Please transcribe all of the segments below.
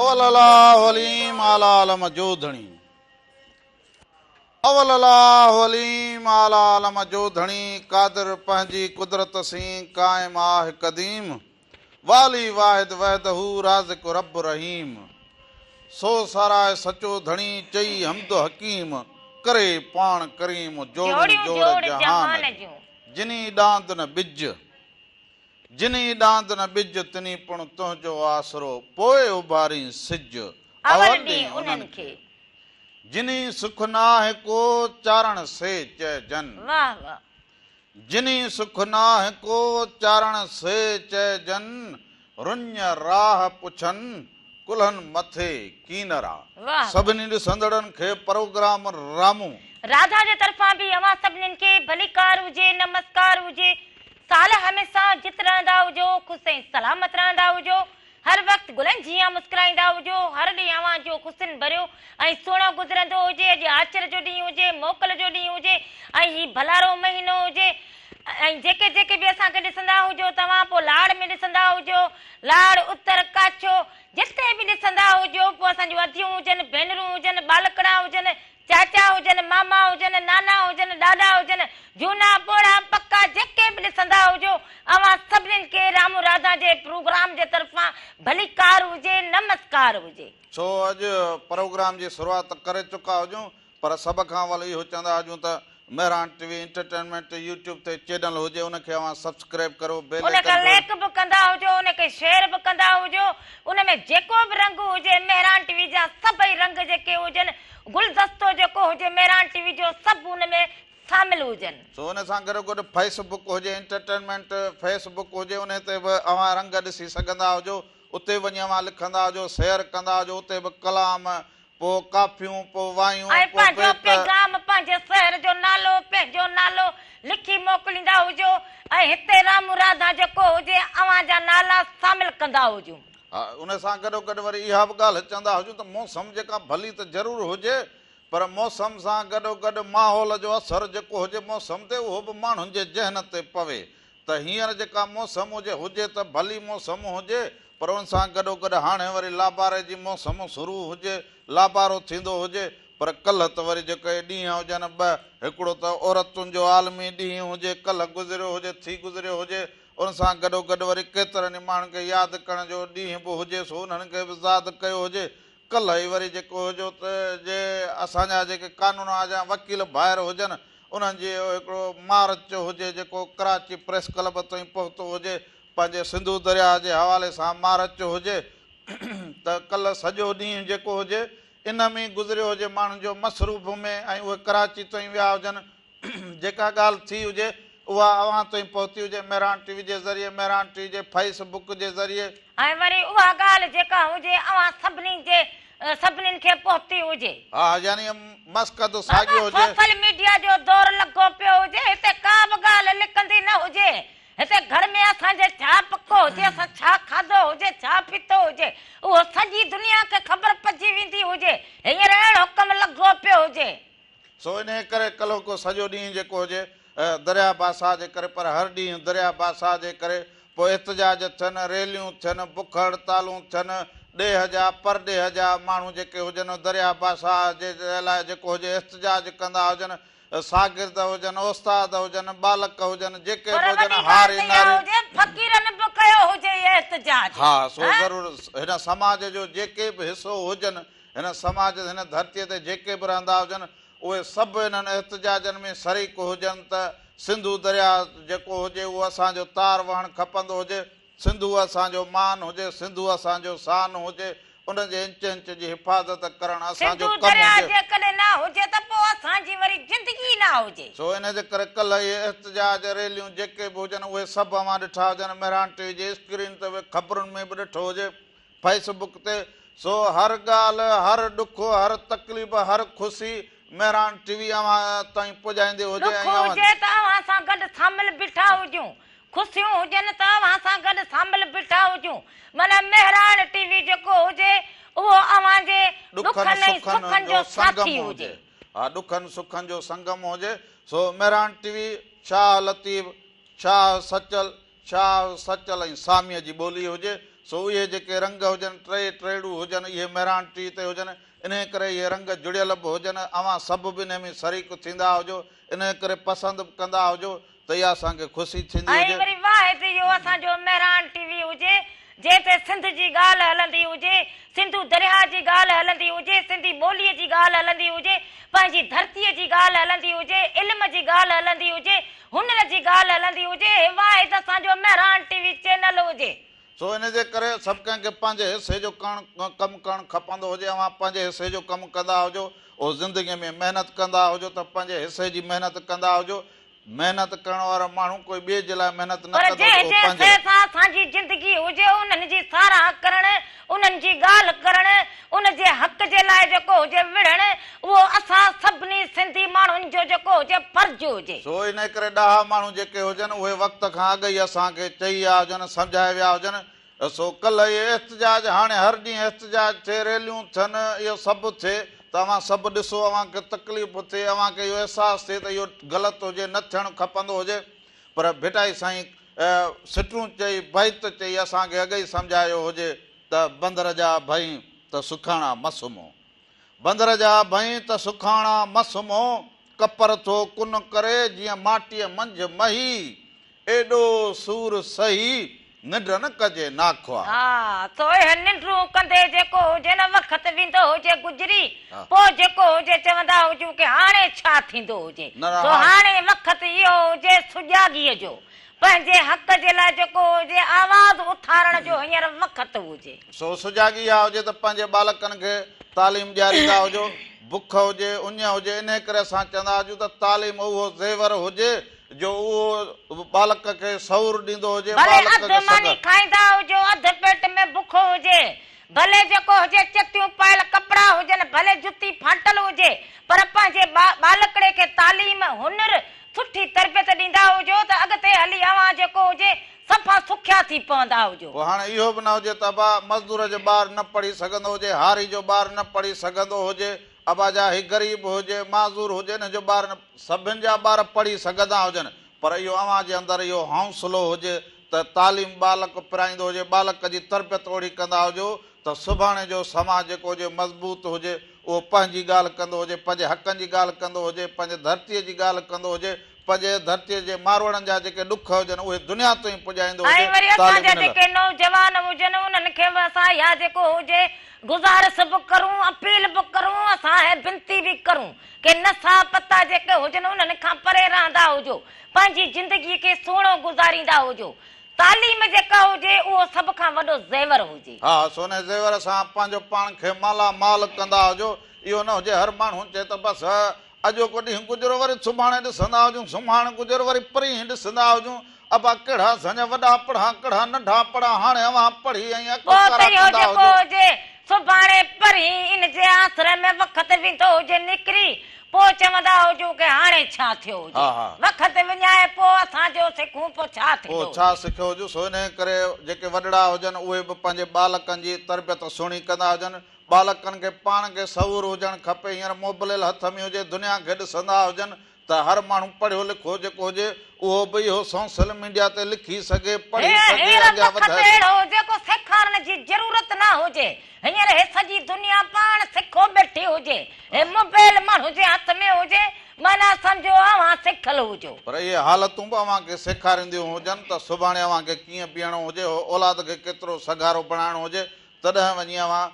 اول الله عليم اعليٰ عالم جو ڌڻي. اول الله عليم اعليٰ عالم جو ڌڻي قادر پنهنجي قدرت سين قائم آه قديم والي واحد وحده رازق رب رحيم سو ساراهه سچو ڌڻي چئي حمد حڪيم ڪري پاڻ ڪريم جوڙيون جوڙ جهان جون جني ڏاند نه ٻج جني ڏاند نه ٻج تني پڻ تنهنجو آسرو پوء اڀارين سج اول ڏينهن انهن کي. جني سک ناهه ڪو چارڻ سي چئجن. واه واه. جني سک ناهه ڪو چارڻ سي چئجن رڃ راهه پڇن ڪلهن مٿي ڪينرا. واه واه. سڀني ڏسندڙن کي پروگرام رامون. راڌا جي طرفان به اوهان سڀنين کي ڀليڪار هجي نمسڪار هجي. سال هميشه جت رهندا هجو، خوش ۽ سلامت رهندا هجو، هر وقت گلن جيان مسڪرائيندا هجو، هر ڏينهن اوهان جو خوشين ڀريو ۽ سهڻو گذرندو هجي، اڄ آچر جو ڏينهن هجي، موڪل جو ڏينهن هجي ۽ هي ڀلارو مهينو هجي ۽ جيڪي جيڪي به اسان کي ڏسندا هجو توهان پوء لاڙ ۾ ڏسندا هجو، لاڙ، اتر، ڪاڇو، جتي به ڏسندا هجو پوء اسان جون اديون هجن، ڀينرون هجن، ٻالڪڙا هجن، چاچا هجن، ماما هجن، نانا هجن، ڏاڏا هجن، جهونا، پوڙها، پڪا جيڪي به ڏسندا هجو، اوهان سڀنين کي رامو راڌا جي پروگرام جي طرفان ڀليڪار هجي، نمسڪار هجي. سو اڄ پروگرام جي شروعات ڪري چڪا هجون پر سڀ کان اول اهو چوندا هجون ته Mehran T V entertainment YouTube تي چينل هجي ان کي اوهان سبسڪرائب ڪريو بيل ان کي آئيڪن لائيڪ به ڪندا هجو ان کي شيئر به ڪندا هجو ان ۾ جيڪو به رنگ هجي مهراڻ ٽي وي جا سڀئي رنگ جيڪي هجن گلدستو جيڪو هجي مهراڻ ٽي وي جو سڀ ان ۾ شامل هجن. سو ان سان گڏو گڏ فيس بڪ هجي انٽرٽينمينٽ فيس بڪ هجي انهي تي به اوهان رنگ ڏسي سگهندا هجو اتي وڃي اوهان لکندا هجو شيئر ڪندا هجو اتي به ڪلام پوء ڪافيون، پوء وايون، ۽ پوء پنهنجو بيت. پيغام پنهنجي شهر جو نالو پنهنجو نالو لکي موڪليندا هجو ۽ هتي رامو راڌا جيڪو هجي اوهان جا نالا شامل ڪندا هجون. ها ان سان گڏو گڏ وري اها به ڳالهه چوندا هجون ته موسم جيڪا ڀلي ته ضرور هجي پر موسم سان گڏو گڏ ماحول جو اثر جيڪو هجي موسم تي اهو به ماڻهن جي ذهن تي پوي ته هينئر جيڪا موسم هجي، هجي ته ڀلي موسم هجي، پر ان سان گڏوگڏ هاڻي وري لاباري جي موسم شروع هجي، لابارو ٿيندو هجي، پر ڪلهه ته وري جيڪي ڏينهن هجن ٻه، هڪڙو ته عورتن جو عالمي ڏينهن هجي، ڪلهه گذريو هجي، ٿي گذريو هجي، ان سان گڏوگڏ وري ڪيترن ئي ماڻهن کي ياد ڪرڻ جو ڏينهن به هجي، سو انهن کي به ياد ڪيو هجي، ڪلهه ئي وري جيڪو هجو ته جي اسان جا جيڪي قانون جا وڪيل ڀائر هجن انهن جي هڪڙو مارچ هجي جيڪو ڪراچي پريس ڪلب تائين پهتو هجي پنهنجي سنڌو درياهه جي حوالي سان مارچ هجي ته ڪلهه سڄو ڏينهن جيڪو هجي ان ۾ گذريو هجي ماڻهن جو مصروف ۾ ۽ اهي ڪراچي تائين ويا هجن جيڪا ڳالهه ٿي هجي اها اوهان تائين پهتي هجي مهراڻ ٽي وي جي ذريعي مهراڻ ٽي وي جي فيس بڪ جي ذريعي. ۽ وري اها ڳالهه جيڪا هجي اوهان سڀني جي سڀنين کي پهتي هجي. ها يعني مسقد ساڳيو بابا هجي. سوشل ميڊيا جو دور لڳو پيو هجي هتي ڪا به ڳالهه لڪندي نه هجي هتي گهر ۾ اسان جي ڇا پڪو هجي اسان ڇا کاڌو هجي ڇا پيتو هجي اهو سڄي دنيا کي خبر پئجي ويندي هجي هينئر اهڙو ڪم لڳو پيو هجي. سو انهيء ڪري ڪلهوڪو سڄو ڏينهن جيڪو هجي درياهه بادشاهه جي ڪري پر هر ڏينهن درياهه بادشاهه جي ڪري پوء احتجاج ٿين، ريليون ٿين، بک هڙتالون ٿين، ڏيهه جا پرڏيهه جا ماڻهو جيڪي هجن درياهه بادشاهه جي لاء جيڪو هجي احتجاج ڪندا هجن، شاگرد هجن، استاد هجن، ٻالڪ هجن، جيڪي پر به هجن وڏي ڳالهه هاري ته اها ناري. هجي فقيرن به ڪيو هجي احتجاج. ها سو ضرور هن سماج جو جيڪي به حصو هجن هن سماج هن ڌرتيء تي جيڪي به رهندا هجن، اهي سڀ انهن احتجاجن ۾ شريڪ هجن ته سنڌو درياهه جيڪو هجي اهو اسان جو تار وهڻ کپندو هجي، سنڌو اسان جو مان هجي، سنڌو اسان جو شان هجي، ان جي انچ انچ جي حفاظت ڪرڻ اسان جو سنڌو ڪم درياهه هجي. جيڪڏهن نه هجي ته پوء اسان جي وري زندگي نه هجي. سو ان جي ڪري ڪلهه اهي احتجاج، ريليون جيڪي به هجن اهي سڀ اوهان ڏٺا هجن، مهراڻ ٽي وي جي اسڪرين تي به خبرن ۾ به ڏٺو هجي. فيس بڪ تي سو هر ڳالهه، هر ڏک، هر تڪليف، هر خوشي مهراڻ ٽي وي اوهان تائين پڄائيندي هجي ڏک ۽ اوهان. هجي ته اوهان سان گڏ شامل بيٺا هجون، خوشيون هجن ته اوهان سان گڏ شامل بيٺا هجون، معنيٰ مهراڻ ٽي وي جيڪو هجي اهو اوهان جي ڏکن ڏکن ۽ سکن سکن جو جو سنگم ساٿي هجي. هجي. ها ڏکن سکن جو سنگم هجي سو مهراڻ ٽي وي شاهه لطيف، شاهه سچل، شاهه، سچل ۽ ساميء جي ٻولي هجي، سو اهي جيڪي رنگ هجن، ٽئي ٽيڙو هجن، اهي مهراڻ ٽي تي هجن، انهيء ڪري اهي رنگ جڙيل به هجن، اوهان سڀ به انهيء ۾ شريڪ ٿيندا هجو، انهيء ڪري پسند به ڪندا هجو ته اها اسان کي خوشي ٿيندي ۽ هجي. وري واحد اهو اسان جو مهراڻ ٽي وي هجي، جنهن تي سنڌ جي ڳالهه هلندي هجي، سنڌو درياهه جي ڳالهه هلندي هجي، سنڌي ٻوليء جي ڳالهه هلندي هجي، پنهنجي ڌرتيء جي ڳالهه هلندي هجي، علم جي ڳالهه هلندي هجي، هنر جي ڳالهه هلندي هجي، هي واحد اسان جو مهراڻ ٽي وي چينل هجي. سو ان جي ڪري سڀ ڪنهن کي پنهنجي حصي جو ڪرڻ ڪم ڪرڻ کپندو هجي. اوهان پنهنجي حصي جو ڪم ڪندا هجو، او زندگيء ۾ محنت ڪندا هجو ته پنهنجي حصي جي محنت ڪندا هجو. محنت ڪرڻ وارو ماڻهو ڪوئي ٻئي جي لاء محنت نه پر ڪندو هجي، جنهن اهو جنهن پنهنجي شيء لاء. سان اسان جي زندگي هجي انهن جي ساراهه ڪرڻ، انهن جي ڳالهه ڪرڻ، ان جي حق جي لاء جيڪو هجي وڙهڻ، اهو اسان سڀني سنڌي ماڻهن جو جيڪو هجي فرض هجي. سو انهيء ڪري ڏاها ماڻهو جيڪي هجن، اهي وقت کان اڳ ئي اسان کي چئي ويا هجن، سمجهائي ويا هجن. سو ڪلهه اهي احتجاج، هاڻي هر ڏينهن احتجاج ٿئي، ريليون ٿين، اهو سڀ ٿئي ته اوهان سڀ ڏسو، اوهان کي تڪليف ٿئي، اوهان کي اهو احساس ٿئي ته اهو غلط هجي، نه ٿيڻ کپندو هجي. پر ڀٽائي سائين سٽون چئي، بيت چئي اسان کي اڳ ئي سمجهايو هجي ته بندر جا ڀئين ته سکاڻا مس مون. بندر جا ڀئين ته سکاڻا مس مون، ڪپر ٿو ڪن ڪري جيئن ماٽيء منجهه مهي، ايڏو سور سهي ننڊ نه ڪجي ناکئا. ها سو اهي ننڊون ڪندي جيڪو هجي نه وقت ويندو هجي گذري پوء جيڪو هجي چوندا هجون ڪي هاڻي ڇا ٿيندو هجي سو هاڻي وقت اهو هجي سجاڳيء جو پنهنجي حق جي لاء جيڪو هجي آواز اٿارڻ جو هينئر وقت هجي. سو سجاڳي اها هجي ته پنهنجي ٻالڪن کي تعليم ڏياريندا هجو، بک هجي، اڃ هجي، انهي ڪري اسان چوندا هجون ته تعليم اهو زيور هجي جو اهو ٻالڪ کي شعور ڏيندو هجي، ڀلي ٻالڪ اڌ کي ماني سگهه. کائيندا هجو، اڌ پيٽ ۾ بک هجي، ڀلي جيڪو هجي چتيون پايل ڪپڙا هجن، ڀلي جتي ڦاٽل هجي، پر پنهنجي ٻالڪڙي کي تعليم، هنر، سٺي تربيت ڏيندا هجو ته اڳتي هلي اوهان جيڪو هجي صفا سکيا ٿي پوندا هجو. پوء هاڻي اهو به نه هجي ته ابا مزدور جو ٻار نه پڙهي سگهندو هجي، هاري جو ٻار نه پڙهي سگهندو هجي، ابا جا هي غريب هجي، معذور هجي ان جو ٻار نه، سڀن جا ٻار پڙهي سگهندا هجن پر اهو اوهان جي اندر اهو حوصلو هجي ته تعليم ٻالڪ پرائيندو هجي، ٻالڪ جي تربيت اوڙي ڪندا هجو ته سڀاڻي جو سماج جيڪو هجي مضبوط هجي، اهو پنهنجي ڳالهه ڪندو هجي، پنهنجي حقن جي ڳالهه ڪندو هجي، پنهنجي ڌرتيء جي ڳالهه ڪندو هجي، پنهنجي ڌرتيء جي ماروئڙن جا جيڪي ڏک هجن اهي دنيا تائين پڄائيندو ۽ هجي، وري اسان تعليم جا ان لاء. جيڪي نوجوان هجن انهن کي به اسان اها جيڪو هجي گذارش به ڪرون، اپيل به ڪرون، اسان اهي بنتي به ڪرون ڪي نشا پتا جيڪي هجن انهن کان پري رهندا هجو، پنهنجي زندگيء کي سهڻو گذاريندا هجو، تعليم جيڪا هجي اهو سڀ کان وڏو زيور هجي. ها سوني زيور سان پنهنجو پاڻ کي مالا مال ڪندا هجو، اهو نه هجي هر ماڻهو چئي ته بس اڄوڪو ڏينهن گذريو وري سڀاڻي ڏسندا هجون، سڀاڻي گذريو وري پرينهن ڏسندا هجون، ابا ڪهڙا اسان جا وڏا پڙها ڪهڙا ننڍا پڙها هاڻي اوهان پڙهي ۽ اک پوء ته ڪارا اهو ڪندا جيڪو هجو. هجي سڀاڻي پرينهن ان جي آسري ۾ وقت ويندو هجي نڪري پوء چوندا هجون ڪي هاڻي ڇا ٿيو هجي. وقت وڃائي پوء اسان جو سکون پوء ڇا ٿيندو پوء ڇا هجي. سکيو هجون. سو انهيء ڪري جيڪي وڏڙا هجن اهي به پنهنجي ٻالڪن جي تربيت سهڻي ڪندا هجن. ٻالڪن کي پاڻ کي شعور هجڻ کپي. هينئر موبليل هٿ ۾ هجي دنيا کي ڏسندا هجن ته هر ماڻهو پڙهيو لکيو جيڪو هجي اهو به اهو سوشل ميڊيا تي لکي سگهي، پڙهي سگهي، هينئر اڳيان وقت وڌائي سگهي. اهڙو هجي ڪو سيکارڻ جي ضرورت نه هجي. هينئر هي سڄي دنيا پاڻ سکيو ٻيٺي هجي. هي موبائل ماڻهو جي هٿ ۾ هجي معنيٰ سمجهو اوهان سکيل هجو. پر اهي حالتون به اوهان کي سيکارينديون هجن ته سڀاڻي اوهان کي ڪيئن بيهڻو هجي، اولاد کي ڪيترو سگهارو بڻائڻو هجي، تڏهن وڃي اوهان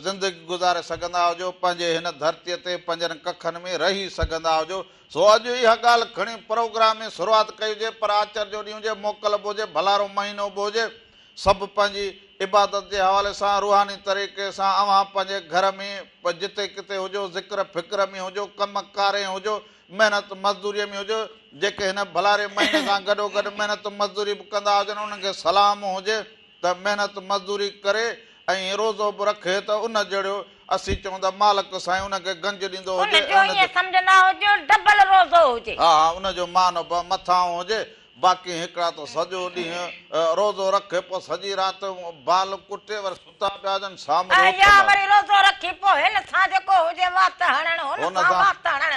زندگي گذاري سگهندا هجو، پنهنجي هن ڌرتيء تي پنهنجن ڪکن ۾ رهي سگهندا هجو. سو اڄ اها ڳالهه کڻي پروگرام ۾ شروعات ڪئي هجي، پر آچر جو ڏينهن هجي، موڪل به هجي، ڀلارو مهينو به هجي، سڀ پنهنجي عبادت جي حوالي سان روحاني طريقي سان اوهان پنهنجي گهر ۾ جتي ڪٿي هجو، ذڪر فڪر ۾ هجو، ڪم ڪارين هجو، محنت مزدوريء ۾ هجو، جيڪي هن ڀلاري مهيني سان گڏوگڏ محنت مزدوري به ڪندا هجن، انهن کي سلام هجي. ته محنت مزدوري ڪري ۽ روزو به رکي ته ان جهڙو اسين چئون ته مالڪ سائين ان کي گنج ڏيندو ان هجي جو ۽ ان ائين جو. سمجهندا هجو ڊبل روزو هجي. ها ها ان جو مان به مٿانهون هجي باقي هڪڙا ته سڄو ڏينهن روزو رکي پوء سڄي رات بال ڪٽي وري ستا پيا هجن شام جو ۽ يا اٿندا. وري روزو رکي پوء هن سان جيڪو هجي وات هڻڻ هن هن سان سان. وات هڻڻ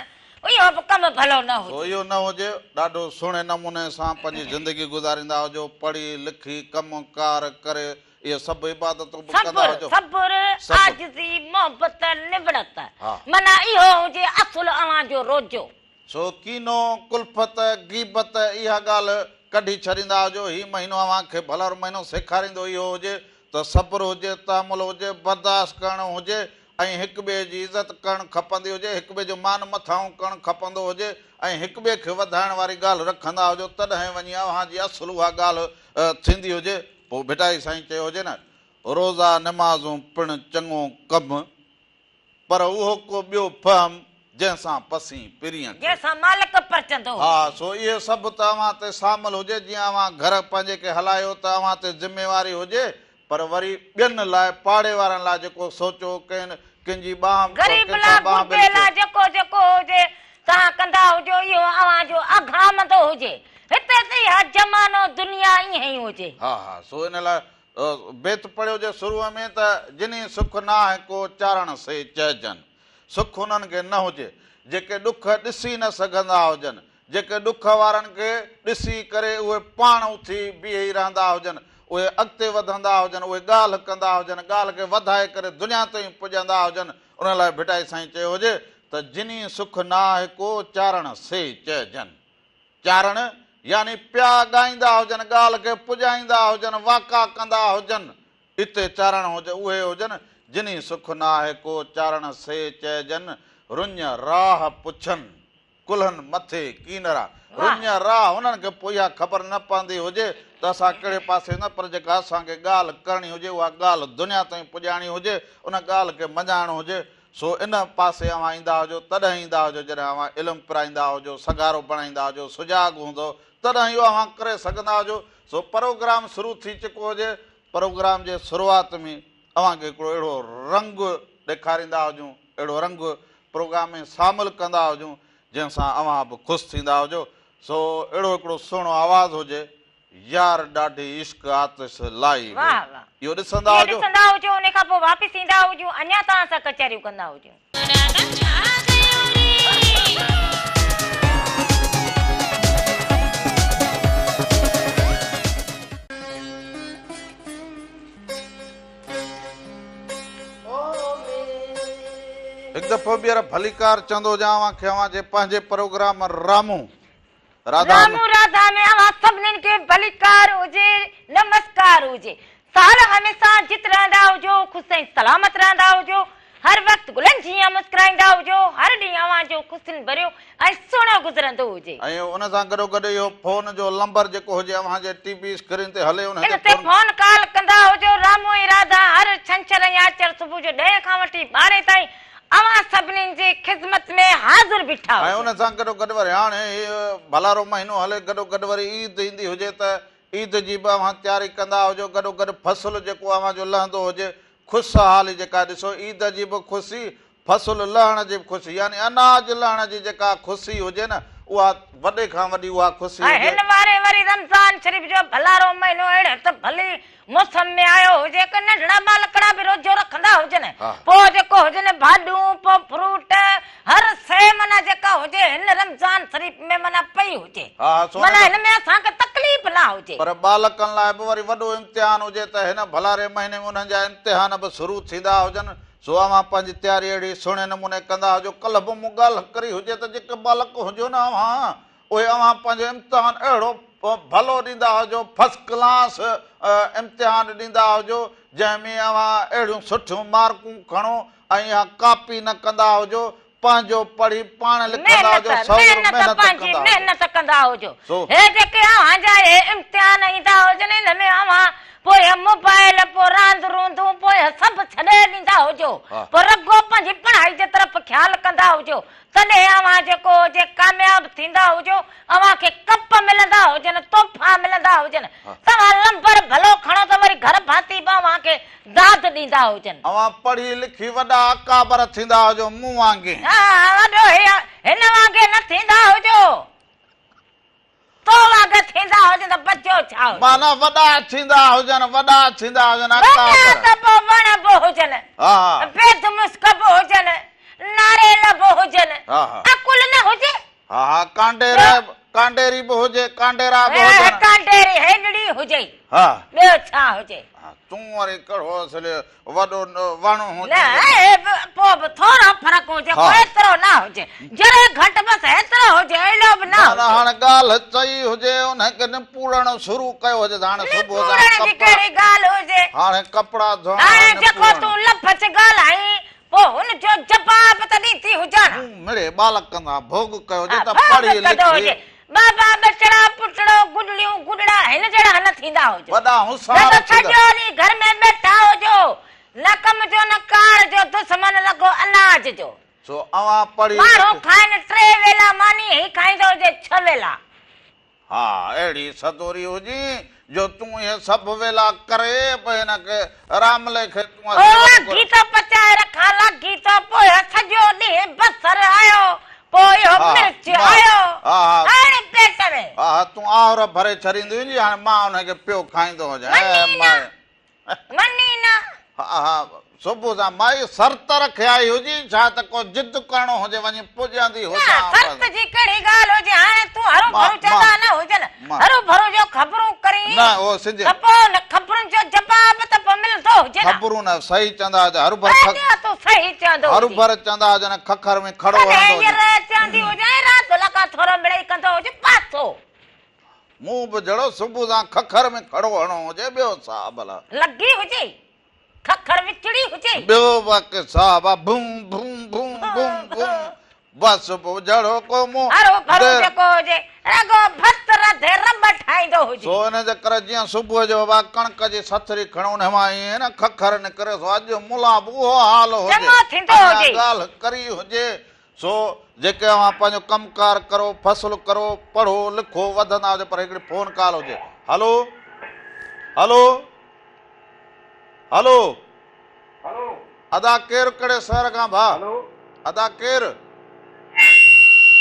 اهو به ڪم ڀلو نه سو هجي. اهو نه هجي، ڏاڍو سهڻي نموني سان پنهنجي زندگي گذاريندا هجو، پڙهي لکي ڪم ڪار ڪري اهي سڀ عبادتون به ڪندا صبر، هجو. صبر، صبر. عاجزي، محبت، نوڙت، ها. معنيٰ اهو هجي اصل اوهان جو روزو. سو ڪينو، ڪلفت، غيبت اها ڳالهه ڪڍي ڇڏيندا هجو. هي مهينو اوهان کي ڀلارو مهينو سيکاريندو اهو هجي ته صبر هجي، تحمل هجي، برداشت ڪرڻ هجي ۽ هڪ ٻئي جي عزت ڪرڻ کپندي هجي، هڪ ٻئي جو مان مٿانهون ڪرڻ کپندو هجي ۽ هڪ ٻئي کي وڌائڻ واري ڳالهه رکندا هجو تڏهن وڃي اوهان جي اصل اها ڳالهه ٿيندي هجي. پوء ڀٽائي سائين چيو هجي نه، روزا نمازون پڻ چڱو ڪم، پر اهو ڪو ٻيو فهم، جنهن سان پسين پرينء کي. جنهن سان مالڪ پرچندو هجي. ها، سو اهي سڀ ته اوهان تي شامل هجي، جيئن اوهان گهر پنهنجي کي هلايو ته اوهان تي ذميواري هجي، پر وري ٻين لاء، پاڙي وارن لاء جيڪو سوچو، ڪنهن ڪن جي ٻانهن، غريب ڪن لاء، سان ٻانهن غربي ٻيلي لاء ٿيو. جيڪو جيڪو هجي، توهان ڪندا هجو، اهو اوهان جو اگهامندو هجي. هتي ته اها زمانو دنيا ائين ئي هجي. ها ها، سو ان لاء بيت پڙهيو جي شروع ۾ ته جني سک ناهه ڪو چارڻ سي چئجن. سک انهن کي نه هجي، جيڪي ڏک ڏسي نه سگهندا هجن، جيڪي ڏک وارن کي ڏسي ڪري اهي پاڻ اٿي بيهي رهندا هجن، اهي اڳتي وڌندا هجن، اهي ڳالهه ڪندا هجن، ڳالهه کي وڌائي ڪري دنيا تائين پڄندا هجن، ان لاء ڀٽائي سائين چيو هجي ته جني سک ناهه ڪو چارڻ سي چئجن. چارڻ يعني پيا ڳائيندا هجن، ڳالهه کي پڄائيندا هجن، واڪا ڪندا هجن، اتي چارڻ هجن اهي هجن، جني سک ناهه ڪو چارڻ سي چئجن، رڃ راهه پڇن. ڪلهن مٿي ڪينرا، رڃ راهه، انهن کي پوء اها خبر نه پوندي هجي ته اسان ڪهڙي پاسي نه پر جيڪا اسان کي ڳالهه ڪرڻي هجي اها ڳالهه دنيا تائين پڄائڻي هجي، ان ڳالهه کي مڃائڻو هجي، سو ان پاسي اوهان ايندا هجو تڏهن ايندا هجو جڏهن اوهان علم پرائيندا هجو، سگهارو بڻائيندا هجو، سجاڳ هوندؤ تڏهن اهو اوهان ڪري سگهندا هجو، سو پروگرام شروع ٿي چڪو هجي، پروگرام جي شروعات ۾ اوهان کي هڪڙو اهڙو رنگ ڏيکاريندا هجون، اهڙو رنگ پروگرام ۾ شامل ڪندا هجون جنهن سان اوهان به خوش ٿيندا هجو سو اهڙو هڪڙو سهڻو آواز هجي يار ڏاڍي عشق آتش لائي وئي اهو ڏسندا اهو هجو. ڏسندا هجو ان کان پوء واپس ايندا هجون اڃا توهان سان ڪچهريون ڪندا هجون. هڪ دفعو ٻيهر ڀليڪار چوندو هجان اوهان کي اوهان جي پنهنجي پروگرام رامون راڌا ۾. رامون راڌا ۾ اوهان سڀنين کي ڀليڪار هجي نمسڪار هجي سال هميشه جت رهندا هجو خوش ۽ سلامت رهندا هجو هر وقت گلن جيان مسڪرائيندا هجو، هر ڏينهن اوهان جو خوشين ڀريو ۽ سهڻو گذرندو هجي. ۽ ان سان گڏوگڏ اهو فون جو لمبر جيڪو هجي اوهان جي ٽي وي اسڪرين تي هلي ان ان تي تي فون. فون ڪال ڪندا هجو. رامو ۽ راڌا هر ڇنڇر ۽ آچر صبح جو ڏهين کان وٺي ٻارهين تائين اوهان سڀنين جي خذمت ۾ حاضر بيٺا ۽ هجن. ان سان گڏوگڏ وري هاڻي هي ڀلارو مهينو هلي گڏوگڏ وري عيد ايندي هجي ته عيد جي به اوهان تياري ڪندا هجو گڏوگڏ فصل جيڪو اوهان جو لهندو هجي خوشحالي جيڪا ڏسو عيد جي به خوشي، فصل لهڻ جي به خوشي يعني اناج لهڻ جي جيڪا خوشي هجي نه اها وڏي کان وڏي اها خوشي ۽ هجي. هن واري وري رمضان شريف جو ڀلارو مهينو اهڙي ته ڀلي موسم ۾ آيو هجي ڪه ننڍڙا ٻالڪڙا به روزو رکندا هجن پوء جيڪو هجن ڀاڄيون پوء فروٽ هر شيء معنيٰ جيڪا هجي هن رمضان شريف ۾ معنيٰ پئي هجي معنيٰ هن ۾ اسان کي تڪليف نه هجي. پر ٻالڪن لاء به وري وڏو امتحان هجي ته هن ڀلاري مهيني ۾ انهن جا امتحان به شروع ٿيندا هجن، سو اوهان پنهنجي تياري اهڙي سهڻي نموني ڪندا هجو، ڪلهه به مون ڳالهه ڪري هجي ته جيڪي ٻالڪ هجو نه اوهان، اهي اوهان پنهنجو امتحان اهڙو ڀلو ڏيندا هجو، فرسٽ ڪلاس امتحان ڏيندا هجو، جنهن ۾ اوهان اهڙيون سٺيون مارڪون کڻو ۽ اها ڪاپي نه ڪندا هجو، پنهنجو پڙهي پاڻ لکندا هجو، محنت سئور محنت محنت پنهنجي ڪندا هجو. محنت ڪندا هجو. سو. هي جيڪي اوهان جا اهي امتحان ايندا هجن ان ۾ اوهان پوء موبائل پوء راند روندون پوء سڀ ڇڏي ڏيندا هجو پوء رڳو پنهنجي پڙهائي جي طرف خيال ڪندا هجو تڏهن اوهان جيڪو هجي ڪامياب ٿيندا هجو، اوهان کي ڪپ ملندا هجن، تحفا ملندا هجن، توهان لمبر ڀلو کڻو ته وري گهر ڀاتي به اوهان کي داد ڏيندا هجن. اوهان پڙهي لکي وڏا اڪابر ٿيندا هجو، مون وانگي. ها وڏو هن وانگي نه ٿيندا هجو. تو وانگر ٿيندا هجن ته بچيو ڇا هجي؟ معنيٰ وڏا ٿيندا هجن، وڏا ٿيندا هجن، وڏا اڪابر. ته پوء وڻ به هجن، ها ها. بيد مشڪ به هجن، ناريل به هجن، ها ها. عقل نه هجي؟ ها ها، ڪانڊير، ڪانڊيري به هجي، ڪانڊيرا به هجن. ڪانڊيري هيڏڙي هجي. هجئي. ها. ٻيو ڇا هجي. ها تون وري ڪهڙو اصل وڏو وڻ هجين. نه پوء به ٿورو فرق هجي ڪو ايترو نه هجي. ذري گهٽ بس ايترو هجي ايڏو به نه هجي. هاڻ ڳالهه چئي هجي ان کي نپوڙڻ شروع ڪيو هجي ته هاڻي صبح سان نپوڙڻ جي ڪهڙي ڳالهه هجي. هاڻي ڪپڙا ڌوئڻ هاڻي جيڪو تون لفظ ڳالهائين پوء هن جو جواب ته ڏيندي هجان. مون مڙئي ٻالڪن سان ڀوڳ ڪيو هجي ته پڙهي لکي. بابا ٻچڙا پٽڙو گڏڙيون گڏڙا هن جهڙا نه ٿيندا هجو. وڏا هوشيار نه ته سڄو ڏينهن گهر ۾ ٻيٺا هجو نه ڪم جو نه ڪار جو دشمن لڳو اناج جو. سو اوهان پڙهي لکي. ماڻهو کائن ٽي ويلا ماني هي کائيندو هجي ڇهه ويلا. ها اهڙي سدوري هجين جو تون اهي سڀ ويلا ڪري به هن کي راملي کي تون او لاگي ٿو پچائي رکان لاگي ٿو پوء سڄو ڏينهن بصر آيو پوء اهو مرچ آيو هاڻي پيٽ ۾. ها ها تون آهر ڀري ڇڏيندي هجين هاڻي مان ان کي پيو کائيندو هجان مڃي نه مڃي نه. ها ها صبح سان مائي شرط رکي آئي هجين ڇا ته ڪو ضد ڪرڻو هجي وڃي پڄندي نه هجان شرط جي ڪهڙي ڳالهه هجي هاڻي تون هرو ڀرو چوندا نه هجن هرو ڀرو جو خبرون ڪرين نه اهو سج ته پوء ان خبرن جو جواب ته پوء ملندو هجي نه. خبرون نه صحيح چوندا هجن هرو ڀرو اڃا تون صحيح چوندو هجين. هرو ڀرو چوندا هجن ککر ۾ کڙو هڻندو هجين. ڪڏهن هينئر چوندي هجان ۽ رات لڳا ٿورو مڙئي ڪندو هج پاسو. مون به جهڙو صبح سان ککر ۾ کڙو هڻو هجي ٻيو ڇا ڀلا. لڳي هجي ککر وچڙي هجي. ٻيو باقي ڇا ڀا ڀون ڀون ڀون ڀون ڀون بس پوء جهڙو ڪو مون هرو ڀرو جيڪو هجي رڳو ڀت رڌي رٻ ٺاهيندو هجي. سو ان جي ڪري جيئن صبح جو ڀا ڪڻڪ جي سٿري کڻو ان مان ائين نه ککر نڪري سو اڄ ملان به اهو حال هجي. چڱو ٿيندو اڃا هجي. ڳالهه ڪري هجي سو جيڪي اوهان پنهنجو ڪم ڪار ڪرو، فصل ڪرو، پڙهو لکو وڌندا هجو پر هڪڙي فون ڪال هجي هلو هلو هلو هلو ادا ڪير ڪهڙي شهر کان ڀا هلو ادا ڪير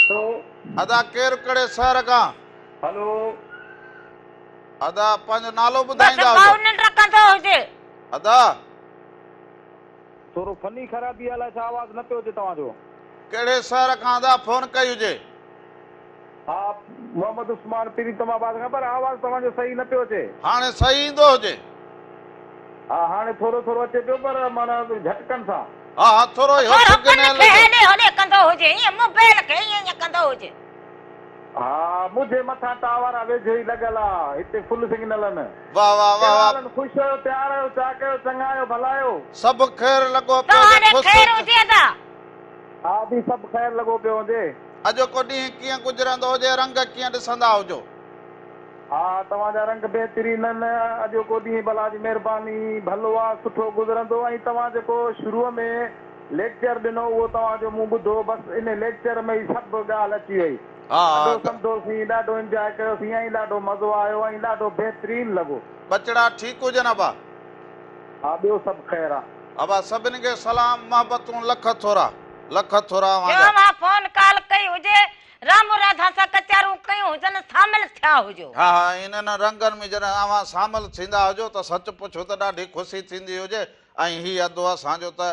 هلو ادا ڪير ڪهڙي شهر کان هلو ادا پنهنجو نالو بس ٻڌائيندا ڀائو هجو ننڊ ڪندو هجي. ادا. ٿورو فني خرابي آ الائي ڇا آواز نه پيو اچي توهان جو. ڪهڙي شهر کان ادا فون ڪئي هجي. ها محمد عثمان پريتم آباد کان پر آواز توهان جو صحيح نه پيو اچي. هاڻي صحيح ايندو هجي. ها هاڻي ٿورو ٿورو اچي پيو پر معنيٰ جهٽڪن سان. ها ها ٿورو اهو ٿورو ڪن سگنل کي جو. هيڏي هوڏي ڪندو هجي ائين موبائل کي ائين ائين ڪندو هجي. ها منهنجي مٿان ٽاور آ ويجهو ئي لڳل آ هتي فل سگنل آهن. واه واه واه ڪهڙا واه. حال آهن خوش آهيو تيار آهيو چاڪ آهيو چڱا آهيو ڀلا آهيو. سڀ خير لڳو پيو هجي توهان ڏي خوش خير هجي ادا. ها به سڀ خير لڳو پيو هجي. اڄوڪو ڏينهن ڪيئن گذرندو هجي رنگ ڪيئن ڏسندا هجو. ها توهان جا رنگ بهترين آهن اڄوڪو ڏينهن به الله جي مهرباني ڀلو آ سٺو گذرندو ۽ توهان جيڪو شروع ۾ ليڪچر ڏنو اهو توهان جو مون ٻڌو بس ان ليڪچر ۾ ئي سڀ ڳالهه اچي وئي ها ڏاڍو سمڌوسين ڏاڍو انجواء ڪيوسين ۽ ڏاڍو مزو آيو ۽ ڏاڍو بهترين لڳو. ٻچڙا ٺيڪ هجن ابا. ها ٻيو سڀ خير آ. ابا سڀني کي سلام محبتون لک ٿورا لک ٿورا اوهان جو جا. اوهان فون ڪال ڪئي هجي رام راڌا سان ڪچهرون ڪيون هجن شامل ٿيا هجو. ها ها انهن رنگن ۾ جڏهن اوهان شامل ٿيندا هجو ته سچ پڇو ته ڏاڍي خوشي ٿيندي هجي ۽ هي ادو اسان جو ته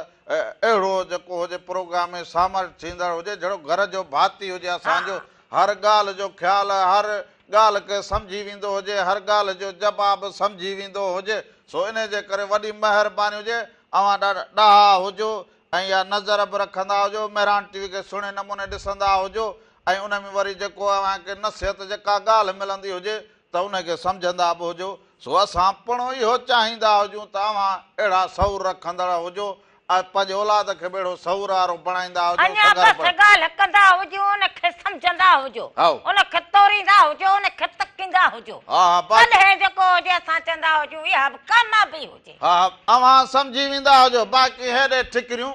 اهڙو جيڪو هجي پروگرام ۾ شامل ٿيندڙ هجي جهڙو گهر جو ڀاتي هجي اسان جو هر ڳالهه جو خيال هر ڳالهه کي سمجهي ويندو هجي هر ڳالهه جو جواب سمجهي ويندو هجي سو انهي جي ڪري وڏي مهرباني هجي اوهان ڏاڍا ڏاها هجو ۽ اها نظر به رکندا هجو مهراڻ ٽي وي کي سهڻي نموني ڏسندا هجو ۽ ان ۾ وري جيڪو اوهان کي نصيحت جيڪا ڳالهه ملندي هجي ته ان کي سمجهندا به هجو، سو اسان پڻ اهو چاهيندا هجون ته اوهان اهڙا شعور رکندڙ هجو ۽ پنهنجي اولاد کي به اهڙو شعور وارو بڻائيندا هجو، اڃا سگهر بس بڻ. ڳالهه ڪندا هجو، ان کي سمجهندا هجو، هائو. ان کي توريندا هجو، ان کي تڪيندا هجو. ها ها باقي. تڏهن جيڪو هجي اسان چوندا هجون اها به ڪاميابي هجي. ها ها اوهان سمجهي ويندا هجو، باقي هيڏي ٺڪريون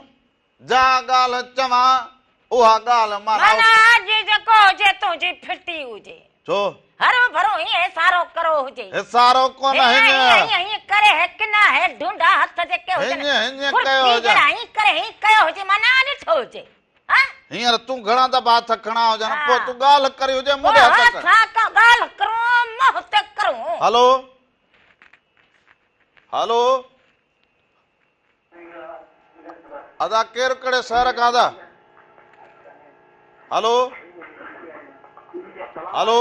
جا ڳالهه چوان اها ڳالهه معنيٰ. معنيٰ اڄ جيڪو هجي تنهنجي ڦٽي هجي. ڇو؟ هروڀرو هيئن حصارو ڪرو هجي. حصارو ڪونه هيئن هيئن. هيئن هيئن ڪري هي ڪنا هي ڍونڍا هٿ جيڪي هجن. هيئن هيئن ڪيو کرپي هجن. جهڙا هيئن ڪري هيئن ڪيو هجي معنيٰ ڏٺو هجي. ها؟ هينئر تون گهڻا دفعا هٿ کڻا هجن پوء تون ڳالهه ڪري هجي مون ڏي هٿ کڻ. پوء هٿ ڳالهه ڪرون منهن تي ڪرون. هلو هلو. ادا ڪير ڪهڙي شهر کان ادا هلو هلو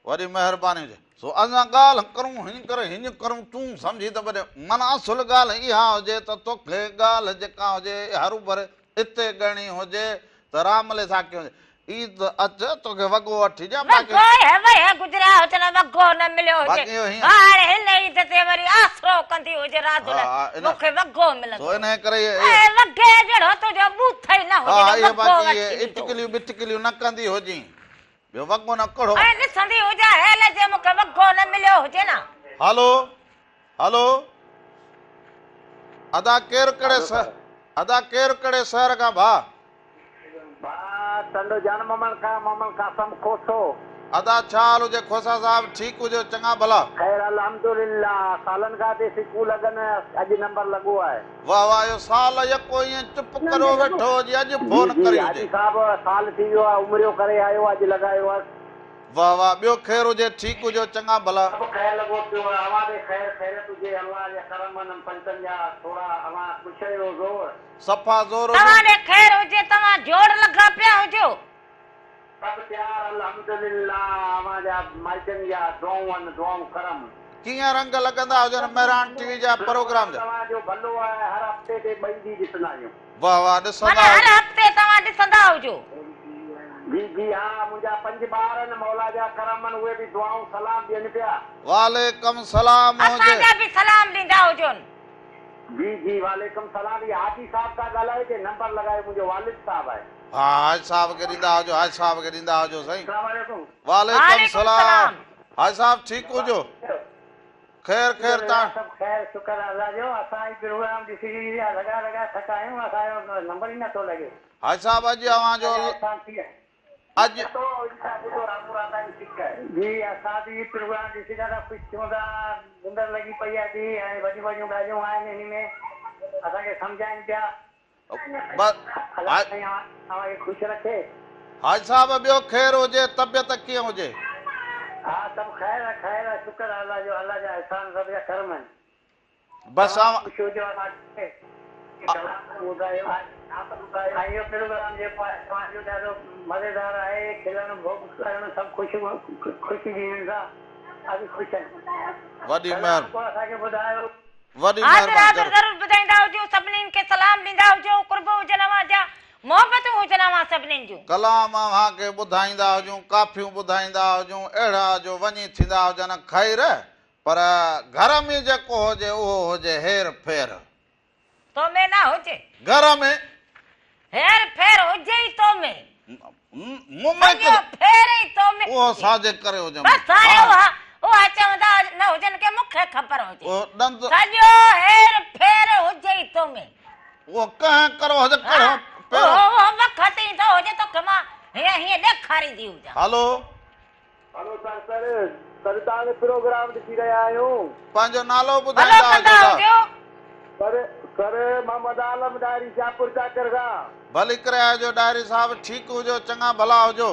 وڏي مهرباني هجي. سو اسان ڳالهه ڪرون هيئن ڪري هيئن ڪرون تون سمجهي ته وڏي معنيٰ اصل ڳالهه اها هجي ته توکي ڳالهه جيڪا هجي هروڀر اتي ڳڻي هجي ته راملي سان ڪيئن هجي. عيد اچ توکي وڳو وٺي ڏيان باقي. وڳو هي وهي گذريا هجن وڳو نه مليو هجي باقي اهو هيئن. هاڻي هن عيد تي وري آسرو ڪندي هجي راڌل ها ها ان مون کي وڳو سو ملندو. انهيء ڪري اهي. اي وڳي جهڙو تنهنجو ٻوٿ ئي نه ها هجي ها جو اهي وڳو باقي وٺي اهي ڏيندو. اٽڪليون ٻٽڪليون نه ڪندي هجين. ٻيو وڳو نه ڪهڙو. ۽ ڏسندي هجان هيل جي مون کي وڳو نه مليو هجي نه. هلو هلو ادا ڪير ڪهڙي ادا ڪير ڪهڙي شهر کان ڀاء. ڀاء ٽنڊو جان محمد کان محمد قاسم کوسو. ادا ڇا حال هجي کوسا صاحب ٺيڪ هجو چڱا ڀلا. خير الحمدلله سالن کان تي سڪون لڳن اڄ نمبر لڳو آهي. واه واه اهو سال يڪو ائين چپ ڪريو ويٺو هجي اڄ جي فون جي ڪري حاجي هجي. صاحب سال ٿي ويو آهي عمريو ڪري آيو اڄ لڳايو آهي. واه واه ٻيو خير هجي ٺيڪ هجو چڱا ڀلا. سڀ خير لڳو پيو آهي اوهان ڏي خير خيريت هجي الله جا ڪرم انهن پنجتن جا ٿورا اوهان خوش آهيو زور. صفا زور هجي. توهان ڏي خير هجي توهان جوڙ لڳا پيا هجو. سڀ تيار الحمدلله اوهان جا مائٽن جا دعائون آهن دعائون ڪرم. ڪيئن رنگ لڳندا هجن مهراڻ ٽي وي جا پروگرام جا. توهان جو ڀلو آهي هر هفتي تي ٻئي ڏينهن ڏسندا آهيون. واه واه ڏسندا معنيٰ هر هجو. هفتي توهان ڏسندا هجو. جي جي ها منهنجا پنج ٻار آهن مولا جا ڪرم آهن اهي به دعائون سلام ڏين پيا. وعليڪم سلام اسان هجي. جا به سلام ڏيندا هجون. جي جي وعليڪم سلام هي حاجي صاحب سان ڳالهايو جي نمبر لڳايو منهنجو والد صاحب آهي. ها حاجي صاحب کي ڏيندا هجو حاجي صاحب کي ڏيندا هجو سائين. السلام عليڪم. وعليڪم وعليڪم سلام سلام. حاجي صاحب ٺيڪ هجو خير خير الحمدلله تان. سڀ خير شڪر الله جو اسان هي پروگرام ڏسي ڏسي لڳا لڳا ٿڪا آهيون اسان جو نمبر ئي نٿو لڳي. حاجي صاحب اڄ اوهان جو الله جا احسان ٿي ويا. اڄ. جي اسان به هي پروگرام ڏسي ڏاڍا خوش ٿيون ٿا ننڊ لڳي پئي آهي ٿي ۽ وڏيون وڏيون ڳالهيون آهن ان ۾ اسان کي سمجهائين پيا الله سائين اوهان کي خوش رکي. حاجي صاحب ٻيو خير هجي طبيعت ڪيئن هجي. ها سڀ خير آهي خير آهي شڪر آهي الله جو الله جا احسان رب جا ڪرم آهن. بس توهان اوهان. خوش هجو اسان کي ڪلام ٻڌايو ۽ اهو پروگرام جيڪو آهي توهان جو ڏاڍو مزيدار آهي کلڻ ڀوڳ ڪرڻ سڀ خوش خوشي جي هن سان اسين خوش آهيون. وڏي ڪلام مهر. ڪو اسان کي ٻڌايو. وڏي حاضر مهرباني حاضر ضرور. ضرور ٻڌائيندا هجو سڀنين کي سلام ڏيندا هجو قرب هجن اوهان جا محبتون هجن اوهان سڀنين جون. ڪلام اوهان کي ٻڌائيندا هجون ڪافيون ٻڌائيندا هجون اهڙا جو وڃي ٿيندا هجن خير پر گهر ۾ جيڪو هجي اهو هجي هير ڦير. تو ۾ نه هجي. گهر ۾. هير ڦير هجي ئي تو ۾. مون ۾ سڄو ڦير ئي تو ۾ اهو هجي. ساجي ڪري هجي. بس هاڻي اها اها چوندا نه هجن ڪي مون کي خبر هجي. اهو ڏند. سڄو هير ڦير هجي ئي تو ۾. اهو ڪنهن ڪرو هجي ڪهڙو پيرو. اهو اهو وقت ايندو هجي توکي مان هيئن هيئن ڏيکاريندي هجان. هلو. هلو سر سر سر توهان جو پروگرام ڏسي رهيا آهيون. پنهنجو نالو ڀلو ٻڌائيندا ڪندا هجو هجو. سر سر محمد عالم ڏاهري شاهپور چاڪر کان. ڀلي ڪري آيو ڏاهري صاحب ٺيڪ هجو چڱا ڀلا هجو.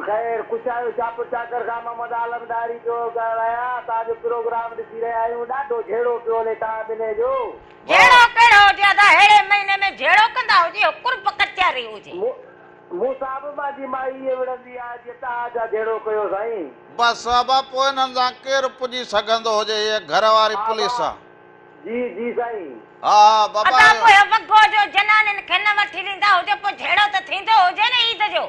خير خوش آهيو شاهپور چاڪر کان محمد عالم ڏاهري پيو ڳالهايان توهان جو پروگرام ڏسي رهيا آهيون ڏاڍو جهيڙو پيو هلي توهان ٻنهي جو. جهيڙو ڪهڙو هجي ادا ههڙي مهيني ۾ جهيڙو ڪندا هجي اهو قرب ڪچهري هجي. مون سان به مانجي مائي ائين وڙهندي آهي جيئن توهان جا جهيڙو ڪيو سائين. بس ابا پوء انهن سان ڪير پڄي سگهندو هجي هيء گهر واري ها پوليس با آ. جي جي سائين. ها ها بابا ادا اهو. پوء وڳو جو جنانين کي نه وٺي ڏيندا هجو پوء جهيڙو ته ٿيندو هجي نه عيد جو.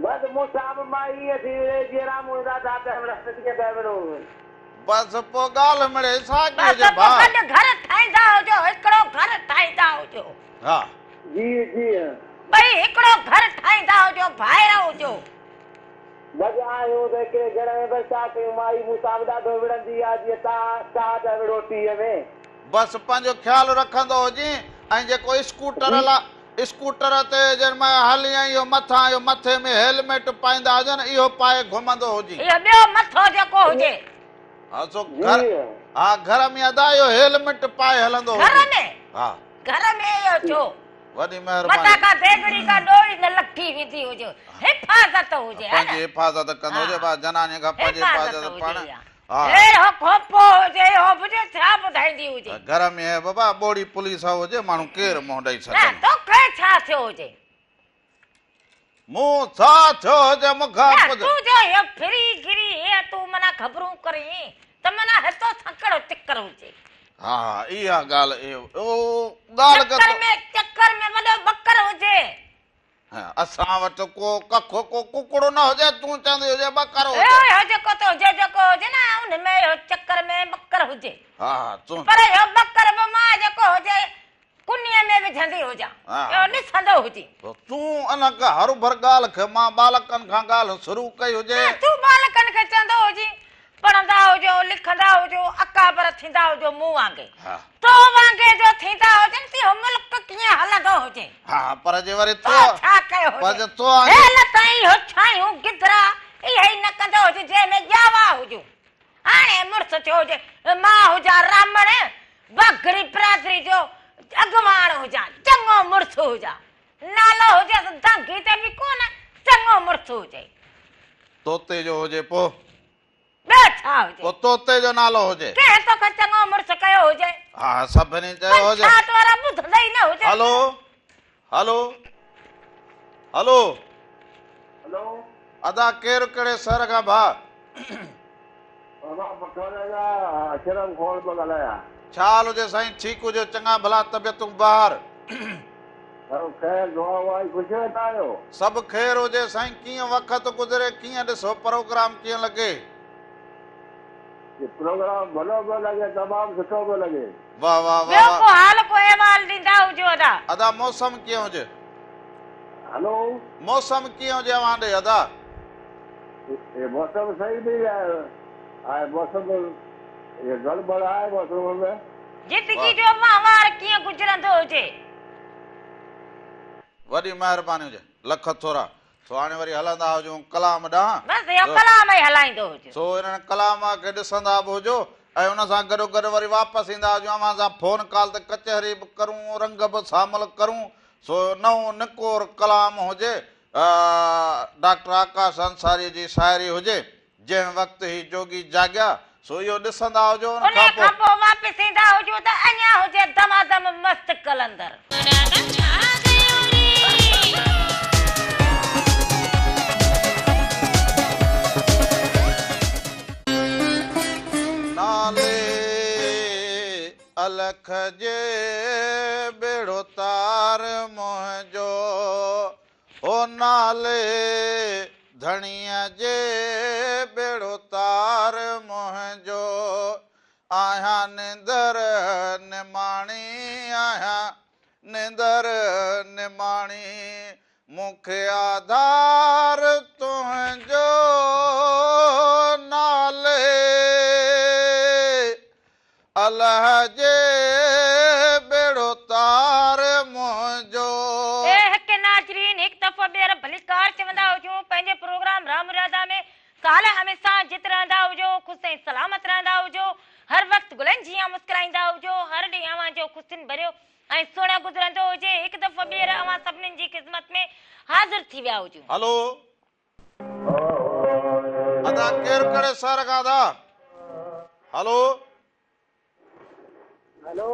بس مون سان به مائي ائين ٿي وڙهي جيئن رامون ۽ راڌا پيا وڙهن تيئن پيا وڙهون. بس پوء ڳالهه مڙئي ساڳي بس هجي پوء ڀاء. گڏ گهر ٺاهيندا هجو هڪڙو گهر ٺاهيندا هجو. ها. جي جي. ٻئي هڪڙو گهر ٺاهيندا هجو ڀائر هجو. بس آهيون ته هڪڙي گهر ۾ پر ڇا ڪيون مائي مون سان به ڏاڍو وڙهندي آ جيئن توهان توهان پيا وڙهو ٽيهه ۾. بس پنهنجو خيال رکندو هجين ۽ جيڪو اسڪوٽر لا اسڪوٽر تي جنهن مهل هلين ۽ اهو مٿان اهو مٿي ۾ هيلميٽ پائيندا هجن اهو پائي گهمندو هجين. اهو ٻيو مٿو جيڪو هجي. ها سو گهر ها گهر ۾ ادا اهو هيلميٽ پائي هلندو گهر هجين. ۾؟ ها. گهر ۾ اهو ڇو؟ وڏي متان مهرباني. ڪا ديڳڙي ڪا ڏوئي نه لڳي ويندي هجي. حفاظت هجي ها نه. پنهنجي حفاظت ڪندو هجي با جناني کان پنهنجي حفاظت حفاظت هجي پاڻ اها. ها. اهڙو کوپو هجي اهو به جو ڇا ٻڌائيندي هجي. گهر ۾ بابا ٻوڙي پوليس هجي ماڻهو ڪير منهن ڏئي نه سگهندو. توکي ڇا ٿيو هجي. مون ڇا ٿيو هجي مون کان نه پڇ. تون جو اهو ڦري گهري هي تون معنيٰ خبرون ڪرين ته معنيٰ هي تو سان ڪهڙو چڪر هجي. ها ها اها ڳالهه اهو ڳالهه چڪر ۾ چڪر ۾ وڏو ٻڪر هجي. ها اسان وٽ ڪو ڪک ڪو ڪڪڙ نه هجي تون چوندي هجي ٻڪر هجي. اهو اهو جيڪو تو هجي جيڪو هجي نه ان ۾ اهو چڪر ۾ ٻڪر هجي. ها ها تون. پر اهو ٻڪر به مان جيڪو هجي ڪنيء ۾ وجهندي هجان اهو ڏسندو هجين. تون ان کي هروڀر ڳالهه کي مان ٻالڪن کان ڳالهه شروع ڪئي هجي. نه تون ٻالڪن کي چوندو هجين پڙهندا هجو، لکندا هجو، اڪابر ٿيندا هجو مون وانگي. تو وانگي جو ٿيندا هجن ته اهو ملڪ ڪيئن هلندو هجي. ها پر جي وري تو ڇا ڪيو هجي. هيل تائين اهو ڇانيون گدرا اهي ئي نه ڪندو هجي جنهن ۾ ڄاوا هجون. هاڻي مڙس ٿيو هجي، مان هجان رامڻ، باگڙي برادري جو اڳواڻ هجان، چڱو مڙس هجان. نالو هجيس دانگي تي به ڪونه، چڱو مڙس هجي. طوطي جو هجي پوء. ٻيو ڇا هجي. پوء طوطي جو نالو هجي. ڪنهن توکي چڱو مڙس ڪيو هجي. ها سڀني چيو هجي. پر ڇا تو وارا ٻڌندا ئي نه هجن. هلو هلو هلو. هلو. ادا ڪير ڪهڙي شهر کان ڀاء. بابا پٺاڻ جا اشرف کوڙ پيو ڳالهايان. ڇا حال هجي سائين ٺيڪ هجو چڱا ڀلا طبيعتون بهار. سڀ خير دعا وائي خوش ويٺا آهيو. سڀ خير هجي سائين ڪيئن وقت گذري ڪيئن ڏسو پروگرام ڪيئن لڳي. جي پروگرام ڀلو پيو لڳي تمام سٺو پيو لڳي. واه واه واه ٻيو واه. ڪو حال ڪو احوال ڏيندا هجو ادا. ادا موسم ڪيئن هجي. هلو. موسم ڪيئن هجي اوهان ڏي ادا. هي موسم صحيح به آهي موسم هي گڙٻڙ آهي موسم ۾. زندگي جو وهنوار ڪيئن گذرندو هجي. وڏي مهرباني هجي لک ٿورا. سو هاڻي وري هلندا هجون ڪلام ڏانهن. بس اهو ڪلام ئي هلائيندو هجو. سو انهن ڪلام کي ڏسندا به هجو ۽ ان سان گڏو گڏ وري واپس ايندا هجون اوهان سان فون ڪال تي ڪچهري به ڪرون رنگ به شامل ڪرون سو نئون نڪور ڪلام هجي ڊاڪٽر آڪاش انصاريء جي شاعري هجي، جنهن وقت هي جوڳي جاڳيا، سو اهو ڏسندا هجو، ان انهيء کان پوء واپس ايندا هجو ته اڃا هجي دمادم مست قلندر. نالي الک جي ٻيڙو تار منهنجو. او نالي ڌڻيء جي ٻيڙو تار منهنجو، آهيان نندر نماڻي، آهيان نندر نماڻي، مون کي آڌار تنهنجو، نالي الهه جي ٻيڙو تار منهنجو. اي حق ناظرين هڪ دفعو ٻيهر ڀليڪار چوندا هجون پنهنجي پروگرام رام راڌا ۾ سال هميشه جت رهندا هجو خوش ۽ سلامت رهندا هجو هر وقت گلن جيان مسڪرائيندا هجو هر ڏينهن اوهان جو خوشين ڀريو ۽ سهڻو گذرندو هجي هڪ دفعو ٻيهر اوهان سڀنين جي خدمت ۾ حاضر ٿي ويا هجون. هلو ادا ڪير ڪهڙي شهر کان ادا هلو. هلو.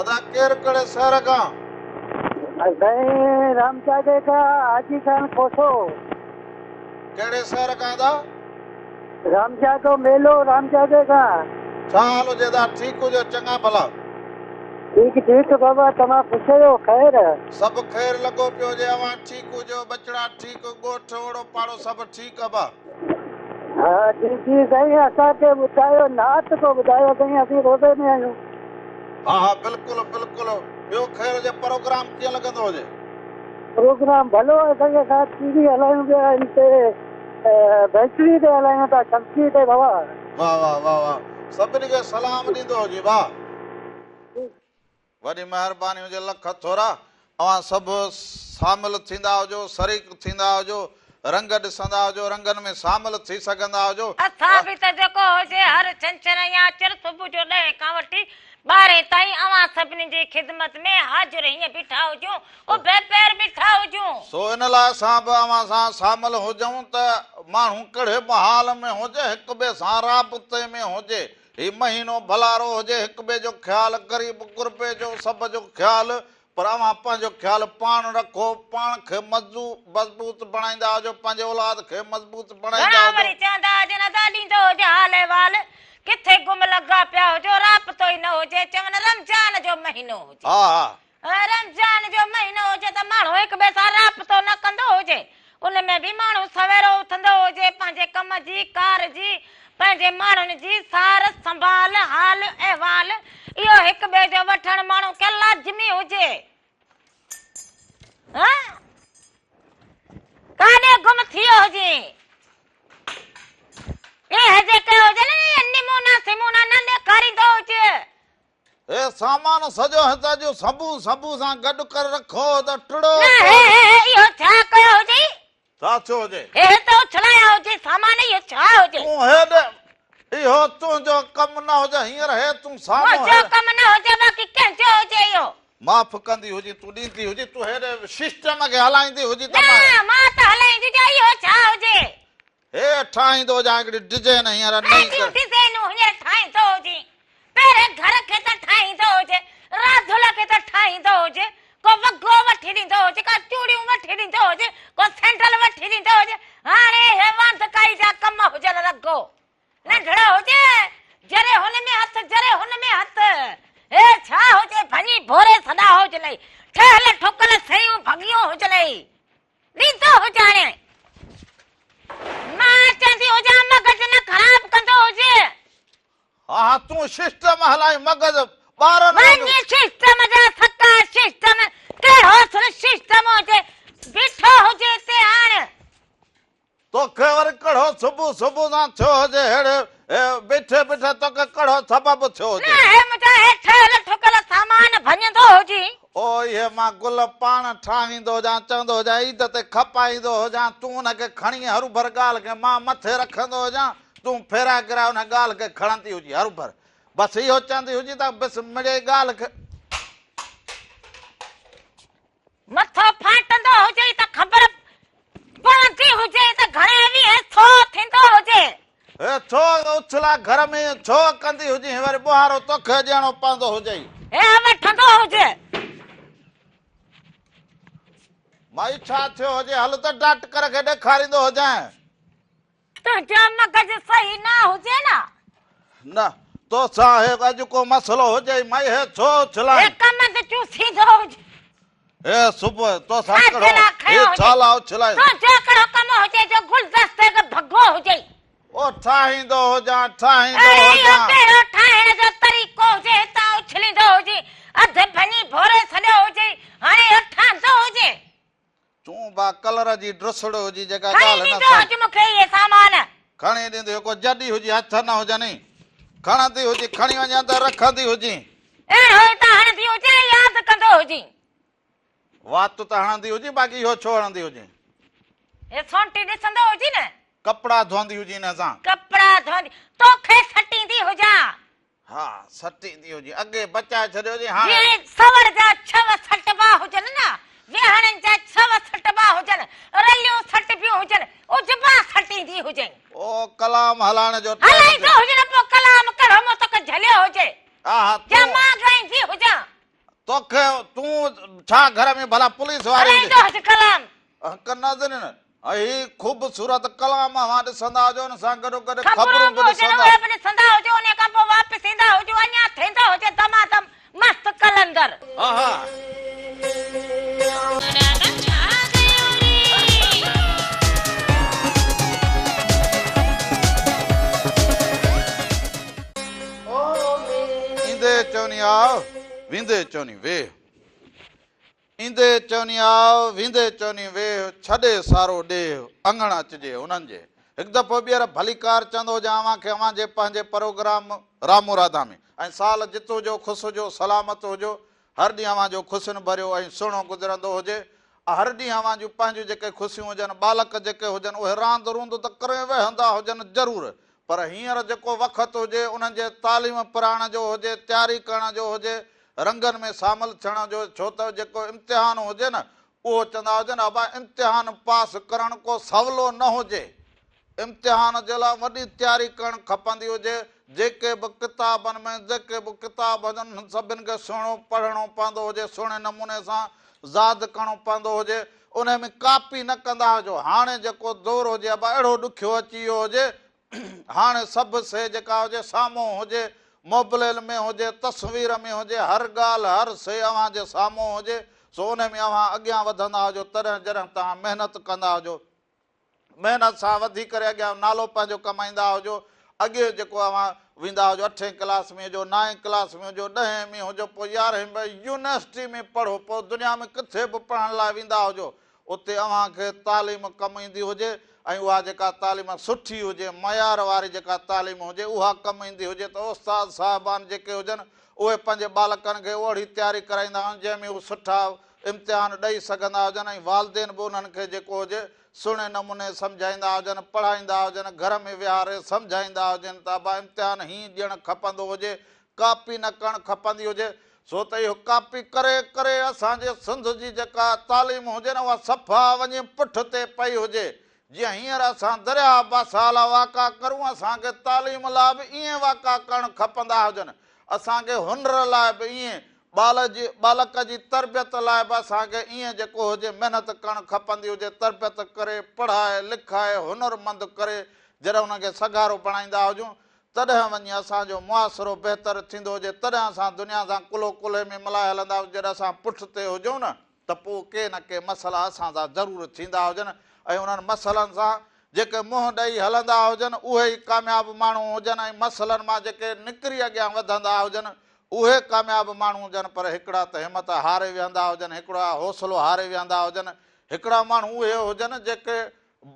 ادا ڪير ڪهڙي شهر کان. سائين رامچاگي کان حاجي خان کوسو. ڪهڙي شهر کان ادا. رامچاگو ميلو رامچاگي کان. ڇا حال هجي ادا ٺيڪ هجو چڱا ڀلا. ٺيڪ ٺيڪ بابا توهان خوش آهيو خير. سڀ خير لڳو پيو هجي اوهان ٺيڪ هجو ٻچڙا ٺيڪ ڳوٺ اوڙو پاڙو سڀ ٺيڪ ابا. ها جي جي سائين اسان کي ٻڌايو نعت ڪو ٻڌايو سائين اسين روزي ۾ آهيون. ها ها بلڪل بلڪل ٻيو خير هجي پروگرام ڪيئن لڳندو هجي. پروگرام ڀلو آهي سائين اسان ٽي وي هلايون پيا ان تي بيٽري تي هلايون ٿا شمسي تي بابا. واه واه واه واه سڀني کي سلام ڏيندو هجي ڀاء. وڏي مهرباني هجي لک ٿورا اوهان سڀ شامل ٿيندا هجو شريڪ ٿيندا هجو رنگ ڏسندا هجو رنگن ۾ شامل ٿي سگهندا هجو. اسان به ته جيڪو هجي هر ڇنڇر ۽ آچر صبح جو ڏهين کان وٺي ٻارهين تائين اوهان سڀني جي خدمت ۾ حاضر هيئن بيٺا هجون اڀي پير بيٺا هجون. سو ان لاء اسان به اوهان سان شامل هجون ته ماڻهو ڪهڙي به حال ۾ هجي هڪ ٻئي سان رابطي ۾ هجي هي مهينو ڀلارو هجي، هڪ ٻئي جو خيال، غريب غربي جو سڀ جو خيال، پر اوهان پنهنجو خيال پاڻ رکو، پاڻ کي مضبوط بڻائيندا هجو، پنهنجي اولاد کي مضبوط بڻائيندا گهڻا هجو. وري چوندا هجن ادا ڏيندو هجي حال احوال، ڪٿي گم لڳا پيا هجو، رابطو ئي نه هجي، چون رمضان جو مهينو هجي. ها ها. رمضان جو مهينو هجي ته ماڻهو هڪ ٻئي سان رابطو نه ڪندو هجي، ان ۾ به ماڻهو سويرو اٿندو هجي، پنهنجي ڪم جي، ڪار جي، پنهنجي ماڻهن جي سار سنڀال، حال احوال اهو هڪ ٻئي جو وٺڻ ماڻهو کي لازمي هجي. ها ڪاڏي گم ٿي ويو هجين؟ اهي جيڪي هجن اهي نمونا سمونا نه ڏيکاريندو هج. هي سامان سڄو هتان جو سبو سبو سان گڏ ڪري رکو ته ٽڙو نه هي هي اهو ڇا ڪيو هجئي؟ ڇا ٿيو هجي؟ هي ته اڇلايا هجي سامان اهو ڇا هجي؟ تون هيڏ اهو تنهنجو ڪم نه هجي هينئر هي تون سامهون منهنجو ڪم نه هجي باقي ڪنهن جو هجي اهو؟ معاف ڪندي هجي تون ڏيندي هجي تون هيڏ سسٽم کي هلائيندي هجي ته مان. نه مان ته هلائيندي هجان اهو ڇا هجي؟ هي ٺاهيندو هجان هڪڙي ڊزائين هينئر نئين ڪهڙيون ڊزائينون هينئر ٺاهيندو هجين؟ پهرين گهر کي ته ٺاهيندو هجي، راڌل کي ته ٺاهيندو هجي، ڪو وڳو وٺي ڏيندو هجي، ڪا چوڙيون وٺي ڏيندو هجي، ڪو سينڊل وٺي ڏيندو هجي، هاڻي هي واندڪائي جا ڪم هجن رڳو. ننڍڙو هجي، جري هن ۾ هٿ، جري هن ۾ هٿ. هي ڇا هجي، ڀڃي ڀوري سڏا هجنئي، ٺهيل ٺڪل سيون ڀڳيون هجنئي. ڏيندو هجاڻي. مان چوندي هجان مغز نه خراب ڪندو هجي. ها ها تون سسٽم هلائين مغز ٻارن وانگر. وڃي سسٽم جا سڪا سسٽم ڪهڙو اصل سسٽم هجي بيٺو هجي هتي هاڻ. توکي وري ڪهڙو صبح صبح سان ٿيو هجي ههڙي بيٺي بيٺي توکي ڪهڙو سبب ٿيو هجي. نه هي منهنجا هي ٺهيل ٺڪل سامان ڀڃندو هجي. او اهي مان گل پاڻ ٺاهيندو هجان چوندو هجان عيد تي کپائيندو هجان تون ان کي کڻي هروڀر ڳالهه کي مان مٿي رکندو هجان تون ڦيرائي گهرائي ان ڳالهه کي کڻندي هجي هروڀر بس اهو چوندي هجي ته بس مڙئي ڳالهه کي. مٿو ڦاٽندو هجئي ته خبر پوندي هجئي ته گهڻي ويهين ڇو ٿيندو هجي. هي ڇو اڇلا گهر ۾ ڇو ڪندي هجين وري ٻوهارو توکي ڏيڻو پوندو هجئي. هي وٺندو هجي. مائي ڇا ٿيو هجي هل ته ڊاڪٽر کي ڏيکاريندو هجانء. تنهنجو مغز صحيح نه هجي نه. نه توسان هي اڄ ڪو مسئلو هجئي مائي هي ڇو اڇلائين. هي ڪمند چوسيندو هجي. هي صبح توسان ڪهڙو هي ڇا لاء اڇلائين. تنهنجو ڪهڙو ڪم هجي جو گلدستي کي ڀڳو هجئي. او ٺاهيندو هجان ٺاهيندو اڙي اهو هجان. ڪهڙو ٺاهڻ جو طريقو هجي هتان اڇليندو هجي اڌ ڀڃي ڀوري ڇڏيو هجئي هاڻي اهو ٺهندو هجي. تون با ڪلر جي ڊرسڙ هجي جيڪا کڻي ڳالهه نه ڏيندو سمجهه. هج مون کي اهي سامان. کڻي ڏيندي هو ڪو جڏي هجي هٿ نه هجنئي. کڻندي هجي کڻي وڃي اندر رکندي هجين. اهڙو هتان هڻندي هجين ۽ ياد ڪندو هجين. وات ته هڻندي هجين باقي اهو ڇو هڻندي هجين. هي سونٽي ڏسندو هجين نه. ڪپڙا ڌوئندي هجين هن سان. ڪپڙا ڌوئندي توکي سٽيندي هجان. ها سٽيندي هجي اڳي بچائي ڇڏيو هجي هاڻي. جيئن سوڙ جا ڇو سٽبا هجن نه، ويهڻن جا ڇو سٽبا هجن، رليون سٽبيون هجن، عجبا سٽيندي هجين. او ڪلام هلائڻ جو ٽائيم هلائيندو هجين پوء ڪلام ڪهڙو مون توکي جهليو هجي آها جا تون مان ڳائيندي هجان. توکي تون ڇا گهر ۾ ڀلا پوليس واري هجي. هلائيندو هج ڪلام. هڪ ناظرين هي خوبصورت ڪلام اوهان ڏسندا هجو ان سان گڏو گڏ خبرون خبرون به به هجن ڏسندا. اهي به ڏسندا هجو انهي کان پوء واپس ايندا هجو اڃا ٿيندو هجي دمادم مست قلندر. آها. ايندي چوني آء ويندي چوني ويهه. ايندي چوني آء، ويندي چوني ويهه، ڇڏي سارو ڏيهه، اڱڻ اچجي انهن جي. هڪ دفعو ٻيهر ڀليڪار چوندو هجان اوهان کي اوهان جي پنهنجي پروگرام رامو راڌا ۾. ۽ سال جت هجو، خوش هجو، سلامت هجو، هر ڏينهن اوهان جو خوشين ڀريو ۽ سهڻو گذرندو هجي. هر ڏينهن اوهان جون پنهنجون جيڪي خوشيون هجن، ٻالڪ جيڪي هجن، اهي راند روند ته ڪري ويهندا هجن ضرور، پر هينئر جيڪو وقت هجي انهن جي تعليم پرائڻ جو هجي، تياري ڪرڻ جو هجي، رنگن ۾ شامل ٿيڻ جو، ڇو ته جيڪو امتحان هجي نه اهو چوندا هجن ابا امتحان پاس ڪرڻ ڪو سولو نه هجي، امتحان جي لاء وڏي تياري ڪرڻ کپندي هجي، جيڪي به ڪتابن ۾ جيڪي به ڪتاب هجن انهن سڀن کي سهڻو پڙهڻو پوندو هجي، سهڻي نموني سان زاد ڪرڻو پوندو هجي، انهي ۾ ڪاپي نه ڪندا هجو. هاڻي جيڪو دور هجي ابا اهڙو ڏکيو اچي ويو هجي، هاڻي سڀ شيء جيڪا هجي سامهون هجي، موبليل ۾ هجي، تصوير ۾ هجي، هر ڳالهه هر شيء اوهان جي سامهون هجي، سو انهي ۾ اوهان اڳيان وڌندا هجو تڏهن جڏهن توهان محنت ڪندا هجو. محنت سان وڌي ڪري اڳيان نالو پنهنجو ڪمائيندا هجو، اڳي جيڪو اوهان ويندا هجو اٺين ڪلاس ۾ هجو، نائين ڪلاس ۾ هجو، ڏهين ۾ هجو، پوء يارهين ۾ يونيورسٽي ۾ پڙهو، پوء دنيا ۾ ڪٿي به پڙهڻ لاء ويندا هجو، اتي اوهان کي تعليم ڪم ايندي هجي ۽ اها جيڪا تعليم سٺي هجي، معيار واري جيڪا تعليم هجي، اها ڪم ايندي هجي ته استاد صاحبان جيڪي هجن، اهي پنهنجي ٻالڪن کي اهڙي تياري ڪرائيندا هجن، جنهن ۾ هو سٺا امتحان ڏئي سگهندا هجن ۽ والدين به انهن کي جيڪو هجي سهڻي نموني سمجهائيندا هجن، پڙهائيندا هجن، گهر ۾ ويهاري سمجهائيندا هجن ته ابا امتحان هيئن ڏيڻ کپندو هجي، ڪاپي نه ڪرڻ کپندي هجي، سو ته اهو ڪاپي ڪري ڪري اسان جي سنڌ جي جيڪا تعليم هجي نه اها صفا وڃي پٺ تي پئي هجي، جيئن هينئر اسان درياهه باسالا واڪا ڪرون اسان کي تعليم لاء به ائين واڪا ڪرڻ کپندا هجن، اسان کي هنر لاء به ائين، ٻال جي ٻالڪ جي تربيت لاء به اسان کي ائين جيڪو هجي محنت ڪرڻ کپندي هجي، تربيت ڪري، پڙهائي، لکائي، هنرمند ڪري جڏهن انهن کي سگهارو بڻائيندا هجون تڏهن وڃي اسان جو معاشرو بهتر ٿيندو هجي، تڏهن اسان دنيا سان ڪلهو ڪلهي ۾ ملائي هلندا هجون، جڏهن اسان پٺ تي هجون نه ته پوء ڪي نه ڪي مسئلا اسان سان ضرور ٿيندا هجن ۽ انهن مسئلن سان جيڪي منهن ڏئي هلندا هجن اهي ئي ڪامياب ماڻهو هجن ۽ مسئلن مان جيڪي نڪري اڳيان وڌندا هجن اهي ڪامياب ماڻهو هجن پر هڪڙا ته همت هاري ويهندا هجن، هڪڙا حوصلو هاري ويهندا هجن، هڪڙا ماڻهو اهي هجن جيڪي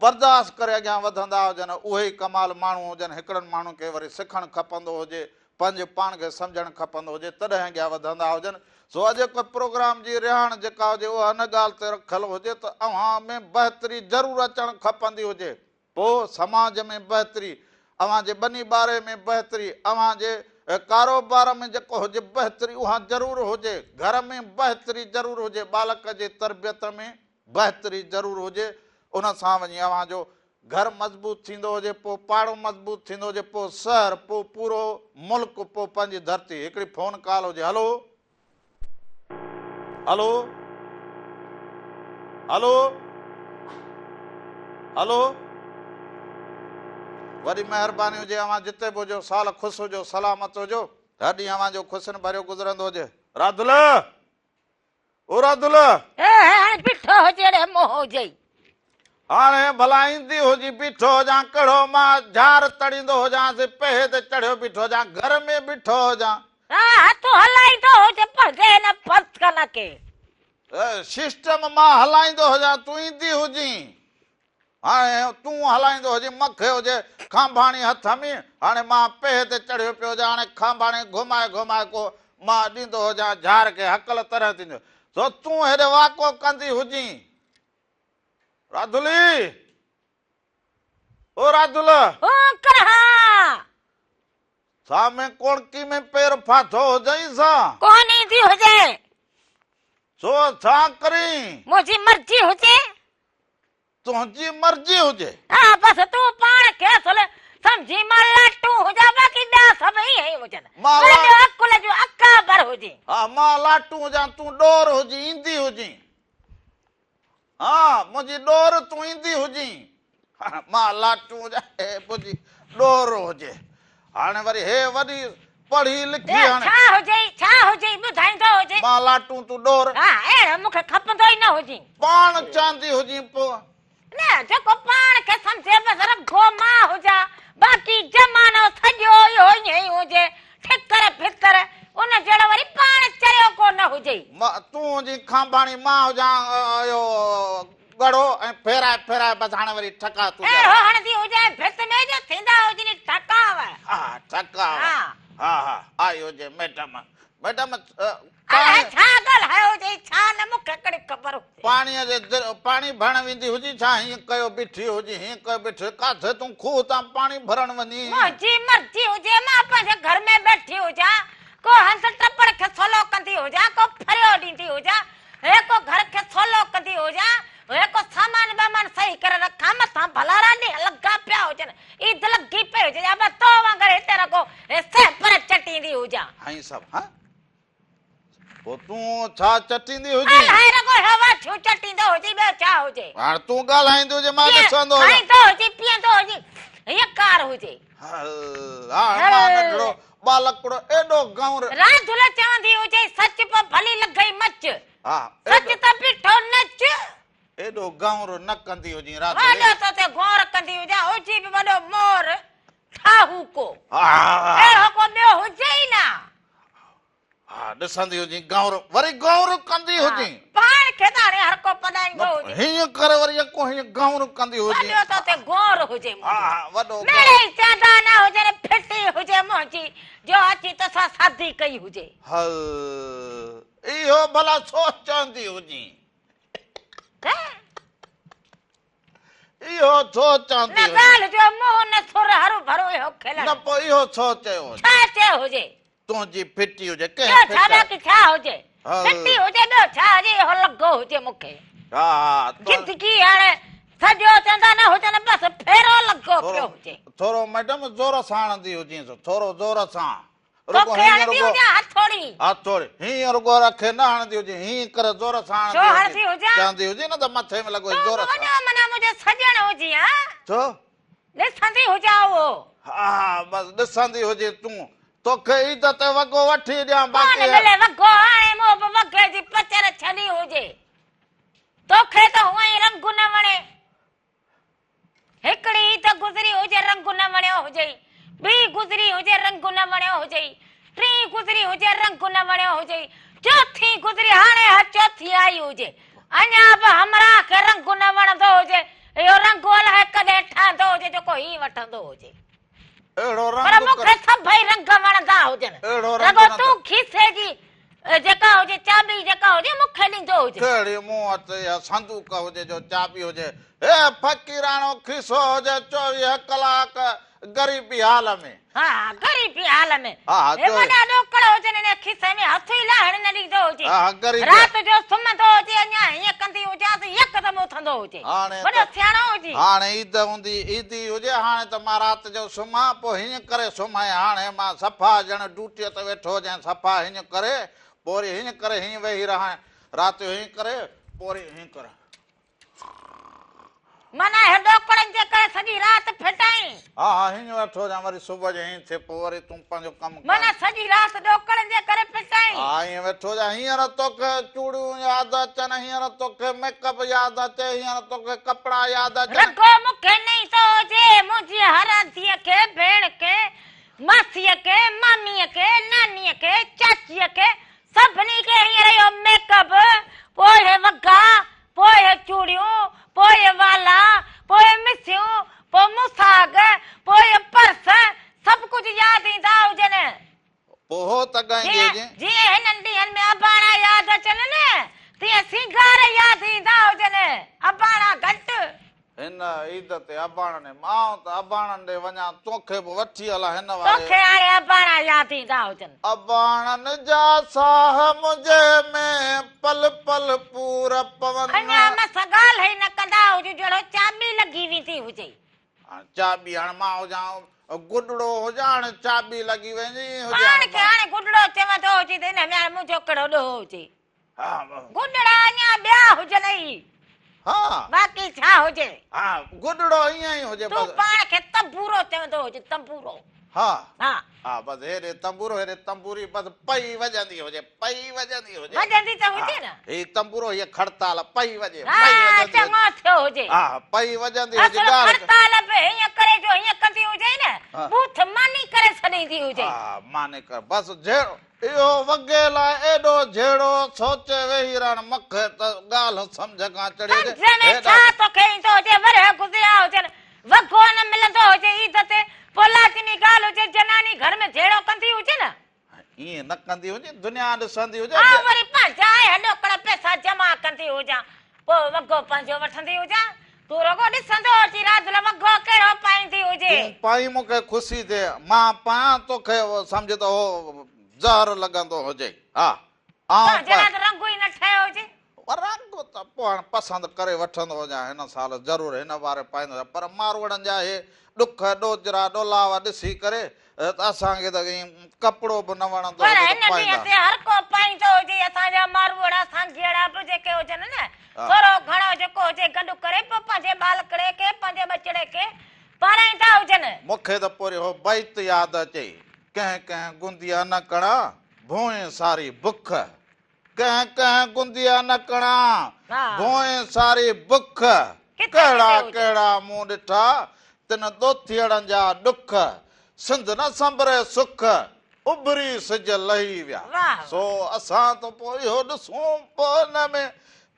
برداشت ڪري اڳيان وڌندا هجن، اهي ئي ڪمال ماڻهو هجن، هڪڙن ماڻهن کي وري سکڻ کپندو هجي، پنهنجي پاڻ کي سمجهڻ کپندو هجي، تڏهن اڳيان وڌندا هجن. سو اڄوڪي پروگرام جي رهاڻ جيڪا هجي اها ان ڳالهه تي رکيل هجي ته اوهان ۾ بهتري ضرور اچڻ کپندي هجي، پوء سماج ۾ بهتري، اوهان جي ٻني ٻاري ۾ بهتري، اوهان جي ڪاروبار ۾ جيڪو هجي بهتري اها ضرور هجي، گهر ۾ بهتري ضرور هجي، ٻالڪ جي تربيت ۾ بهتري ضرور هجي، ان سان وڃي اوهان جو گهر مضبوط ٿيندو هجي، پوء پاڙو مضبوط ٿيندو هجي، پوء شهر، پوء پورو ملڪ، پوء پنهنجي ڌرتي. هڪڙي فون ڪال هجي، هلو. هلو. هلو. هلو. وڏي مهرباني هجي اوهان جتي به هجو سال خوش هجو سلامت هجو هر ڏينهن اوهان جو خوشين ڀريو گذرندو هجي. راڌل. او راڌل! اي هاڻي بيٺو هجي اڙي منهن هجئي. هاڻي ڀلا ايندي هجي بيٺو هجان ڪهڙو مان جهار تڙيندو هجانس پهي تي چڙهيو بيٺو هجان گهر ۾ بيٺو هجان. ها هٿ هلائيندو هجي پنهنجي هن فرسڪن کي. سسٽم مان هلائيندو هجان تون ايندي هجين. هاڻي تون هلائيندو هجين، مون کي هجي کانڀاڻي هٿ ۾، هاڻي مان پهه تي چڙهيو پيو هجان، هاڻي کانڀاڻي گهمائي گهمائي ڪو مان ڏيندو هجان جهار کي هڪل تڏهن ٿيندو. سو تون هيڏي واڪو ڪندي هجين. راڌلي! او راڌل! هو ڪر ها! سامهين ڪوڻڪي ۾ پير ڦاٿو هجئي سا؟ ڪونه ايندي هجي. سو ڇا ڪرين؟ منهنجي مرضي هجي. تنهنجي مرضي هجي. ها بس تون پاڻ کي اصل سمجهين مان لاٽون هجان باقي ٻيا سڀ ائين ئي هجن. وڏو عقل جو اڪابر هجين. ها مان لاٽون هجان تون ڏور هجين ايندي هجين. ها منهنجي ڏور تون ايندي هجين. مان لاٽون هجان هي منهنجي ڏور هجي. هاڻي وري هي وڏي پڙهي لکي هاڻي. ڇا هجئي ڇا هجئي ٻڌائيندو هجي. مان لاٽون تون ڏور. ها اهڙو مون کي کپندو ئي نه هجين. پاڻ چاندي هجين پوء. نه جيڪو پاڻ کي سمجهي بس رڳو مان هجان باقي زمانو سڄو اهو ائين ئي هجي ٺڪر ڀتر ان جهڙو وري پاڻ چريو ڪو نه هجئي. تون هجين کانڀاڻي مان هجان اهو ڳڙو ۽ ڦيرائي ڦيرائي بس هاڻي وري ٺڪاء تون اهڙو هڻندي هجانء ڀت ۾ جو ٿيندا هجني ٺڪاء. ها ٺڪاء ها ها آئي هجي ميڊم ميڊم الائي ڇا ڳالهايو هجئي ڇا نه مون کي ڪهڙي خبر هجي. پاڻيء جي در پاڻي ڀرڻ ويندي هجي ڇا هيئن ڪيو بيٺي هجي هيئن ڪيو بيٺي هجي ڪاٿي تون کوهه تان پاڻي ڀرڻ وڃين. منهنجي مرضي هجي مان پنهنجي گهر ۾ ويٺي هجان ڪو هنڌ ٽپڙ کي سولو ڪندي هجان ڪو ڦريو ڏيندي هجان هي ڪو گهر کي سولو ڪندي هجان هي ڪو سامان ٻامان صحيح ڪري رکان مٿان ڀلارا ڏينهن لڳا پيا هجن عيد لڳي پئي هجي يا تو وانگر هتي رڳو پوء تون ڇا چٽيندي هجين؟ الائي رڳو هوا ڇو چٽيندو هجي ٻيو ڇا هجي؟ هاڻ تون ڳالهائيندي هجين مان ڏسندو هجان. کائيندو هجي پيئندو هجي هيء ڪار هجي. هل هاڻ مان ننڍڙو ٻالڪڙو ايڏو گئونر. راڌل چوندي هجي سچ پوء ڀلي لڳئي مچ. ها سچ ته بيٺو نچ. ايڏو گئونر نه ڪندي هجين راڌل. وڏو تو تي گئونر ڪندي هجان هجي به وڏو مور ٺاهوڪو. اهڙو ڪو ٻيو هجي ئي نه. ها ڏسندي هجين گئونر وري گئونر ڪندي هجين. پاڻ کي ته هاڻي هر ڪو پڏائيندو هجي. هيئن ڪري وري يڪو هيئن گئونر ڪندي هجين. وڏو تو تي گئونر هجي منهنجو. ها ها وڏو گئونر. مڙئي چاندا نه هجن ڦٽي هجي منهنجي جو اچي توسان شادي ڪئي هجي. هل اهو ڀلا ڇو چوندي هجين. اهو ڇو چوندي نه هجين. ڳالهه جو منهن نه سر هروڀرو اهو کلڻ. نه پوء اهو ڇو چيو هجين. ڇا چيو هجي. تنهنجي ڦٽي هجي ڪنهن ٻيو ڇا ڦٽ. باقي ڇا هجي. ڦٽي هجي ٻيو ڇا هجي اهو لڳو هجي مون کي. ها ها زندگي هاڻي سڄو چوندا نه هجن بس ڦيرو لڳو پيو هجي. ٿورو ميڊم زور سان هڻندي هجينس ٿورو زور سان. رڳو توکي هيئن هڻندي رڳو هجان هٿوڙي. هٿوڙي هيئن رڳو رکي نه هڻندي هجي هيئن ڪري زور سان ڇو هڻندي هڻندي هجان؟ چوندي هجي نه ته مٿي ۾ لڳو تون زور به سان. وڏو معنيٰ منهنجو سڄڻ هجين ها. ڇو؟ ڏسندي هجان اهو. ها ها بس ڏسندي هجين تون. توکي عيد تي وڳو وٺي ڏيان باقي ڪونه ملي وڳو هاڻي مون به وڳي جي پچر ڇڏي هجي. توکي ته هونئن ئي رنگ نه وڻي. هڪڙي عيد گذري هجي رنگ نه وڻيو هجئي، ٻي گذري هجي رنگ نه وڻيو هجئي، ٽين گذري هجي رنگ نه وڻيو هجئي، چوٿين گذري هاڻي اها چوٿين آئي هجي اڃا به همراهه کي رنگ نه وڻندو هجي، اهو رنگ الائي ڪڏهن ٺهندو هجي جيڪو هي وٺندو هجي. اهڙو پر رنگ مون کي سڀئي رنگ وڻندا هجن. اهڙو رنگ رڳو نه تون کيسي جي جيڪا هجي چاٻي جيڪا هجي مون کي ڏيندو هجي. ڪهڙي مون وٽ اها صندوق هجي جو چاٻي هجي. هي فقيراڻو کيسو هجي 24 ڪلاڪ غريبي حال ۾. ها غريبي حال ۾. ها ها هي وڏا ڏوڪڙ هجن ان کيسي ۾ هٿ ئي لاهڻ نه ڏيندو هجي. ها ها غريبي. رات جو سمهندو هجي اڃا هيئن ڪندي هجانس يڪدم اٿندو هجي. هاڻي وڏو سياڻو هجي. هاڻي عيد هوندي عيد ئي هجي هاڻي ته مان رات جو سمهان پوء هيئن ڪري سمهين هاڻي مان صفا ڄڻ ڊيوٽيء تي ويٺو هجين صفا هيئن ڪري پوء وري هيئن ڪري هيئن ويهي رهان رات جو هيئن ڪري پوء وري هيئن ڪري. معنيٰ هي ڏوڪڙن جي ڪري سڄي رات ڦٽائين. ها ها هيئن ويٺو هجان وري صبح جو هيئن ٿئي پوء وري تون پنهنجو ڪم ڪر. معنيٰ سڄي رات ڏوڪڙن جي ڪري ڦٽائين. ها هيئن ويٺو هجان هينئر توکي چوڙيون ياد اچن هينئر توکي ميڪ اپ ياد اچي هينئر توکي ڪپڙا ياد اچن. رڳو مون کي نه ايندو هجي منهنجي هر ڌيء کي ڀيڻ کي ماسيء کي ماميء کي نانيء کي چاچيء کي سڀني کي هينئر اهو ميڪ اپ پوء اهي وڳا پوء اهي چوڙيون، پوء اهي والا، پوء اهي مسيون، پوء مساڳ، پوء اهي پرس، سڀ ڪجهه ياد ايندا هجن. پوء هو ته ڳائيندي هجين. جيئن هنن ڏينهن ۾ اباڻا ياد اچن نه، تيئن سينگار ياد ايندا هجن. اباڻا گهٽ. هن عيد تي اباڻن ڏي، مان ته اباڻن ڏي وڃان، توکي به وٺي هلان هن واري. توکي هاڻي اباڻا ياد ايندا هجن. اباڻن جا ساهه منهنجي ۾ پل پل پور پون. اڃا مس ڳالهه ئي نه ڪندا هجون جهڙو چاٻي لڳي ويندي هجي. هاڻ چاٻي هاڻ مان هجان گڏڙو هجان هاڻي چاٻي لڳي ويندي هجي. پاڻ کي هاڻي گڏڙو چوندو هجي ته ان ۾ هاڻي منهنجو ڪهڙو ڏوهه هجي. گڏڙا اڃا ٻيا هجن ئي. ها. باقي ڇا هجي. ها گڏڙو ائين ئي هجي بس. تون پاڻ کي تنبورو چوندو هجين تنبورو. ها. ها. ها بس هيڏي تنبورو هيڏي تنبوري بس پئي وڄندي هجي پئي وڄندي هجي. وڄندي ته هجي نه. هي تنبورو هيء کڙتال پئي وڄي پئي ها وڄندي هجي. چڱو ٿيو هجي. ها پئي وڄندي هجي اصل ڳالهه. کڙتال به هيئن ڪري جو هيئن ڪندي هجئي نه ٻوٿ ماني ڪري ڇڏيندي هجئي. ها ماني ڪري بس جهڙو اهو وڳي لاء ايڏو جهيڙو سوچي ويهي رهڻ مونکي ته ڳالهه سمجهه کان چڙهي هجي. سمجهه ۾ ڇا توکي ايندو هجي ورهيه گذريا هجن وڳو نه ملندو هجي عيد تي پوء لازمي ڳالهه هجي جناني گهر ۾ جهيڙو ڪندي هجي نه. ائين نه ڪندي هجي دنيا ڏسندي هجي. آئون وري پنهنجا اهي ڏوڪڙ پئسا جمع ڪندي هجان پوء وڳو پنهنجو وٺندي هجان تون رڳو ڏسندو اچي راڌل وڳو ڪهڙو پائيندي هجي. تون پائين مون کي خوشي ٿئي، مان پايان توکي سمجهه ته اهو زهر لڳندو هجي. ها آئون تنهنجي لاء ته رنگ ئي نه ٺهيو هجي. رنگ ته پوء هاڻ پسند ڪري وٺندو هجان هن سال ضرور هن واري پائيندو هجان پر ماروئڙن جا اهي ڏک ڏوجرا ڏولاوا ڏسي ڪري ته اسان کي ته ائين ڪپڙو به نه وڻندو پر هجي ته هن ڏينهن پائيندا. تي هر ڪو پائيندو هجي اسان جا ماروئڙا سانگيئڙا به جيڪي هجن نه ٿورو گهڻو جيڪو هجي گڏ ڪري پوء پنهنجي ٻالڪڙي کي پنهنجي ٻچڙي کي پارائيندا هجن. مون کي ته پوري هو بيت ياد اچي، ڪنهن ڪنهن گنديا نه ڪڻا، ڀونء ساري بک. ڪنهن ڪنهن گنديا نه ڪڻا، ڀونء ساري بک. ڪهڙا ڪهڙا مون ڏٺا، تن ڏوٿيئڙن جا ڏک. سنڌ نه سنڀري سک، اڀري سج لهي ويا. سو اسان ته پوء اهو ڏسون، پوء ان ۾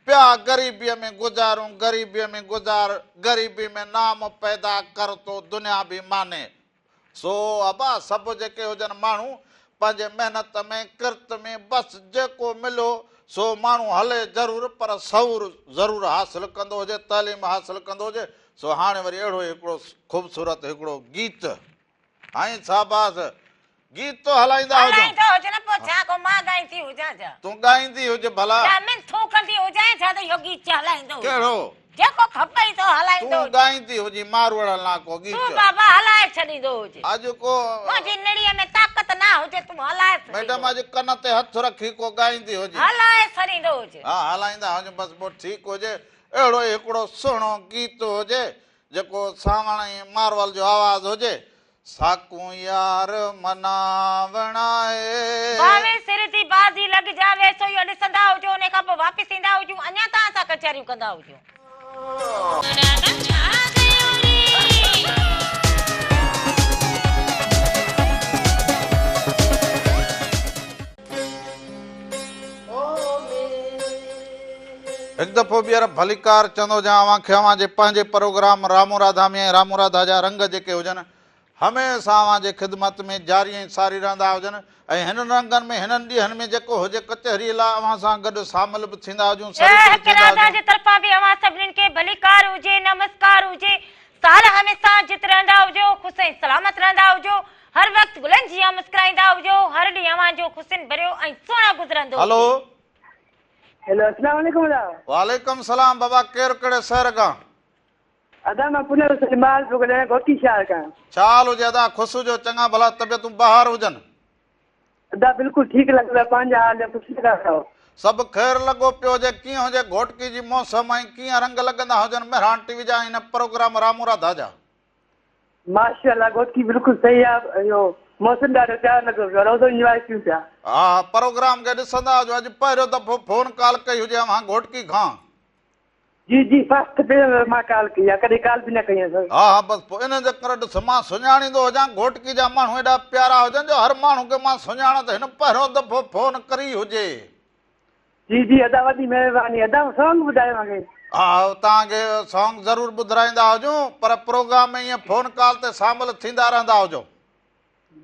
پيا غريبيء ۾ گذارون، غريبيء ۾ گذار، غريبي ۾ نام پيدا ڪر تو دنيا ڀي ماني. سو ابا سڀ جيڪي هجن ماڻهو پنهنجي محنت ۾ ڪرت ۾ بس جيڪو مليو سو ماڻهو هلي ضرور پر شعور ضرور حاصل ڪندو هجي تعليم حاصل ڪندو هجي سو هاڻي وري اهڙو ئي هڪڙو خوبصورت هڪڙو گيت ۽ شاباس گيت تو هلائيندا هجون. هلائيندو هج نه پوء ڇا ڪو مان ڳائيندي هجان ڇا. تون ڳائيندي هج ڀلا. يا منٿون ڪندي هجانء ڇا ته اهو گيت هلائيندو هج. ڪهڙو. جيڪو کپئي سو هلائيندو تون هج. ڳائيندي هجين ماروئڙن لاء ڪو گيت. تون بابا هلائي ڇڏيندو هج. اڄ ڪو. منهنجي نڙيء ۾ طاقت نه هجي تون هلائي ڇڏيندو. ميڊم اڄ ڪن تي هٿ رکي ڪو ڳائيندي هجين. هلائي ڇڏيندو هج. ها هلائيندا هجون بس پوء ٺيڪ هجي. اهڙو ئي هڪڙو سهڻو گيت هجي جيڪو سانوڻ ۽ مارول جو آواز هجي. ساڪون يار مناوڻائي. ڀاوين سر ٿي بازي لڳ جاوي سو اهو ڏسندا هجو انهي کان پوء واپس ايندا هجون اڃان تان اسان ڪچهريون ڪندا هجون. هڪ دفعو ٻيهر ڀليڪار چوندو هجان اوهان کي اوهان جي پنهنجي پروگرام رامو راڌا ۾ ۽ رامو راڌا جا رنگ جيڪي هجن هميشه اوهان جي خدمت ۾ جاري ۽ ساري رهندا هجن ۽ هنن رنگن ۾ هنن ڏينهن ۾ جيڪو هجي ڪچهري لاء اوهان سان گڏ شامل به ٿيندا هجون شريڪ به هڪ ٿيندا راڌا هجون. جي طرفان به اوهان سڀنين کي ڀليڪار هجي نمسڪار هجي سال هميشه جت رهندا هجو خوش ۽ سلامت رهندا هجو هر وقت گلن جيان مسڪرائيندا هجو هر ڏينهن اوهان جو خوشين ڀريو ۽ سهڻو گذرندو هلو. هجي. هيلو اسلام عليڪم ادا. وعليڪم سلام بابا ڪير ڪهڙي شهر کان. ادا مان پنهل حسين مال پيو ڳالهايان گهوٽڪي شهر کان. ڇا حال هجي ادا خوش هجو چڱا ڀلا طبيعتون بهار هجن. ادا بلڪل ٺيڪ لڳو پيو پنهنجا حال خوشي لڳا پيا. سڀ خير لڳو پيو هجي ڪيئن هجي گهوٽڪي جي موسم ۽ ڪيئن رنگ لڳندا هجن مهراڻ ٽي وي جا ۽ هن پروگرام رامو راڌا جا. ماشاءالله گهوٽڪي بلڪل صحيح آ اهو موسم ڏاڍو پيارو لڳو پيو روزو انجواء ڪيون پيا. ها ها پروگرام کي ڏسندا هجو اڄ پهريون دفعو فون ڪال ڪئي هجي اوهان گهوٽڪي کان. جي جي فرسٽ ڀيرو مان ڪال ڪئي آ ڪڏهن ڪال به نه ڪئي آ سر. ها ها بس پوء انهن جي ڪري ڏس مان سڃاڻيندو هجان گهوٽڪي جا ماڻهو ايڏا پيارا هجن جو هر ماڻهو کي مان سڃاڻان ته هن پهريون دفعو فون ڪري هجي. جي جي ادا وڏي مهرباني ادا سونگ ٻڌايو مان کي. ها توهان کي سونگ ضرور ٻڌرائيندا هجون پر پروگرام ۾ ائين فون ڪال تي شامل ٿيندا رهندا هجو.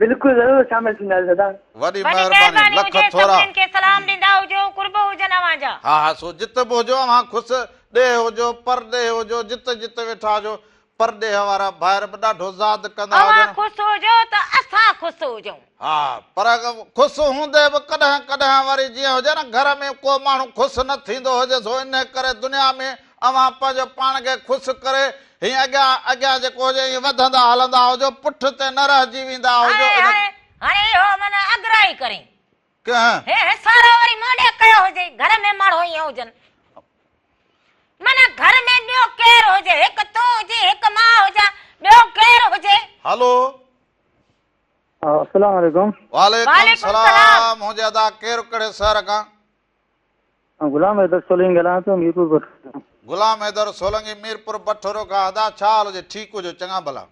بلڪل ضرور شامل ٿينداسين ادا. وڏي وڏي مهرباني مهرباني لک هجي ٿورا. سڀنين کي سلام ڏيندا هجو قرب هجن اوهان جا. ها ها سو جت به هجو اوهان خوش ڏيهه هجو پر ڏيهه هجو جت جت ويٺا هجو پرڏيهه وارا ڀائر به ڏاڍو زاد ڪندا اوهان هجن. خوش هجو ته اسان خوش هجون. ها پر خوش هوندي به ڪڏهن ڪڏهن وري جيئن هجي نه گهر ۾ ڪو ماڻهو خوش نه ٿيندو هجي سو انهي ڪري دنيا ۾ اوهان پنهنجو پاڻ کي خوش ڪري هيئن اڳيان اڳيان جيڪو هجي ائين وڌندا هلندا هجو پٺ تي نه رهجي ويندا هجو هاڻي ان هاڻي هاڻي اهو معنيٰ اڳرائي ڪرين. ڪنهن؟ هي حصارو وري مون ڏي ڪيو هجي گهر ۾ ماڻهو ائين هجن. معنيٰ گهر ۾ ٻيو ڪير هجي هڪ تون هجين هڪ مان هجان ٻيو ڪير هجي. هلو. السلام عليڪم. وعليڪم السلام هجي ادا ڪير ڪهڙي شهر کان. غلام حيدر سولنگي ڳالهايان ٿو ميرپور بٺورو کان. غلام حيدر سولنگي ميرپور بٺورو کان ادا ڇا حال هجي ٺيڪ هجو چڱا ڀلا.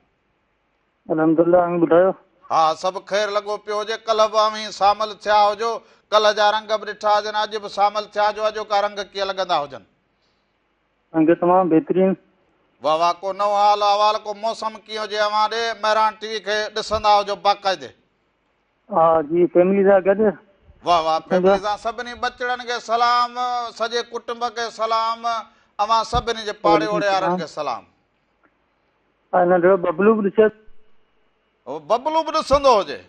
الحمدلله اوهين ٻڌايو. ها سڀ خير لڳو پيو هجي ڪلهه به اوهين شامل ٿيا هجو ڪلهه جا رنگ به ڏٺا هجن اڄ به شامل ٿيا هجو اڄوڪا رنگ ڪيئن لڳندا هجن. رنگ تمام بهترين. واه واه ڪو نئون حال احوال ڪو موسم ڪيئن هجي اوهان ڏي مهراڻ ٽي وي کي ڏسندا هجو باقاعدي. ها جي فيملي سان گڏ. واه واه فيملي سان سڀني ٻچڙن کي سلام سڄي ڪٽنب کي سلام اوهان سڀني جي پاڙي اوڙي وارن کي سلام. ۽ ننڍڙو ببلو به ڏسي. ببلو به ڏسندو هجي.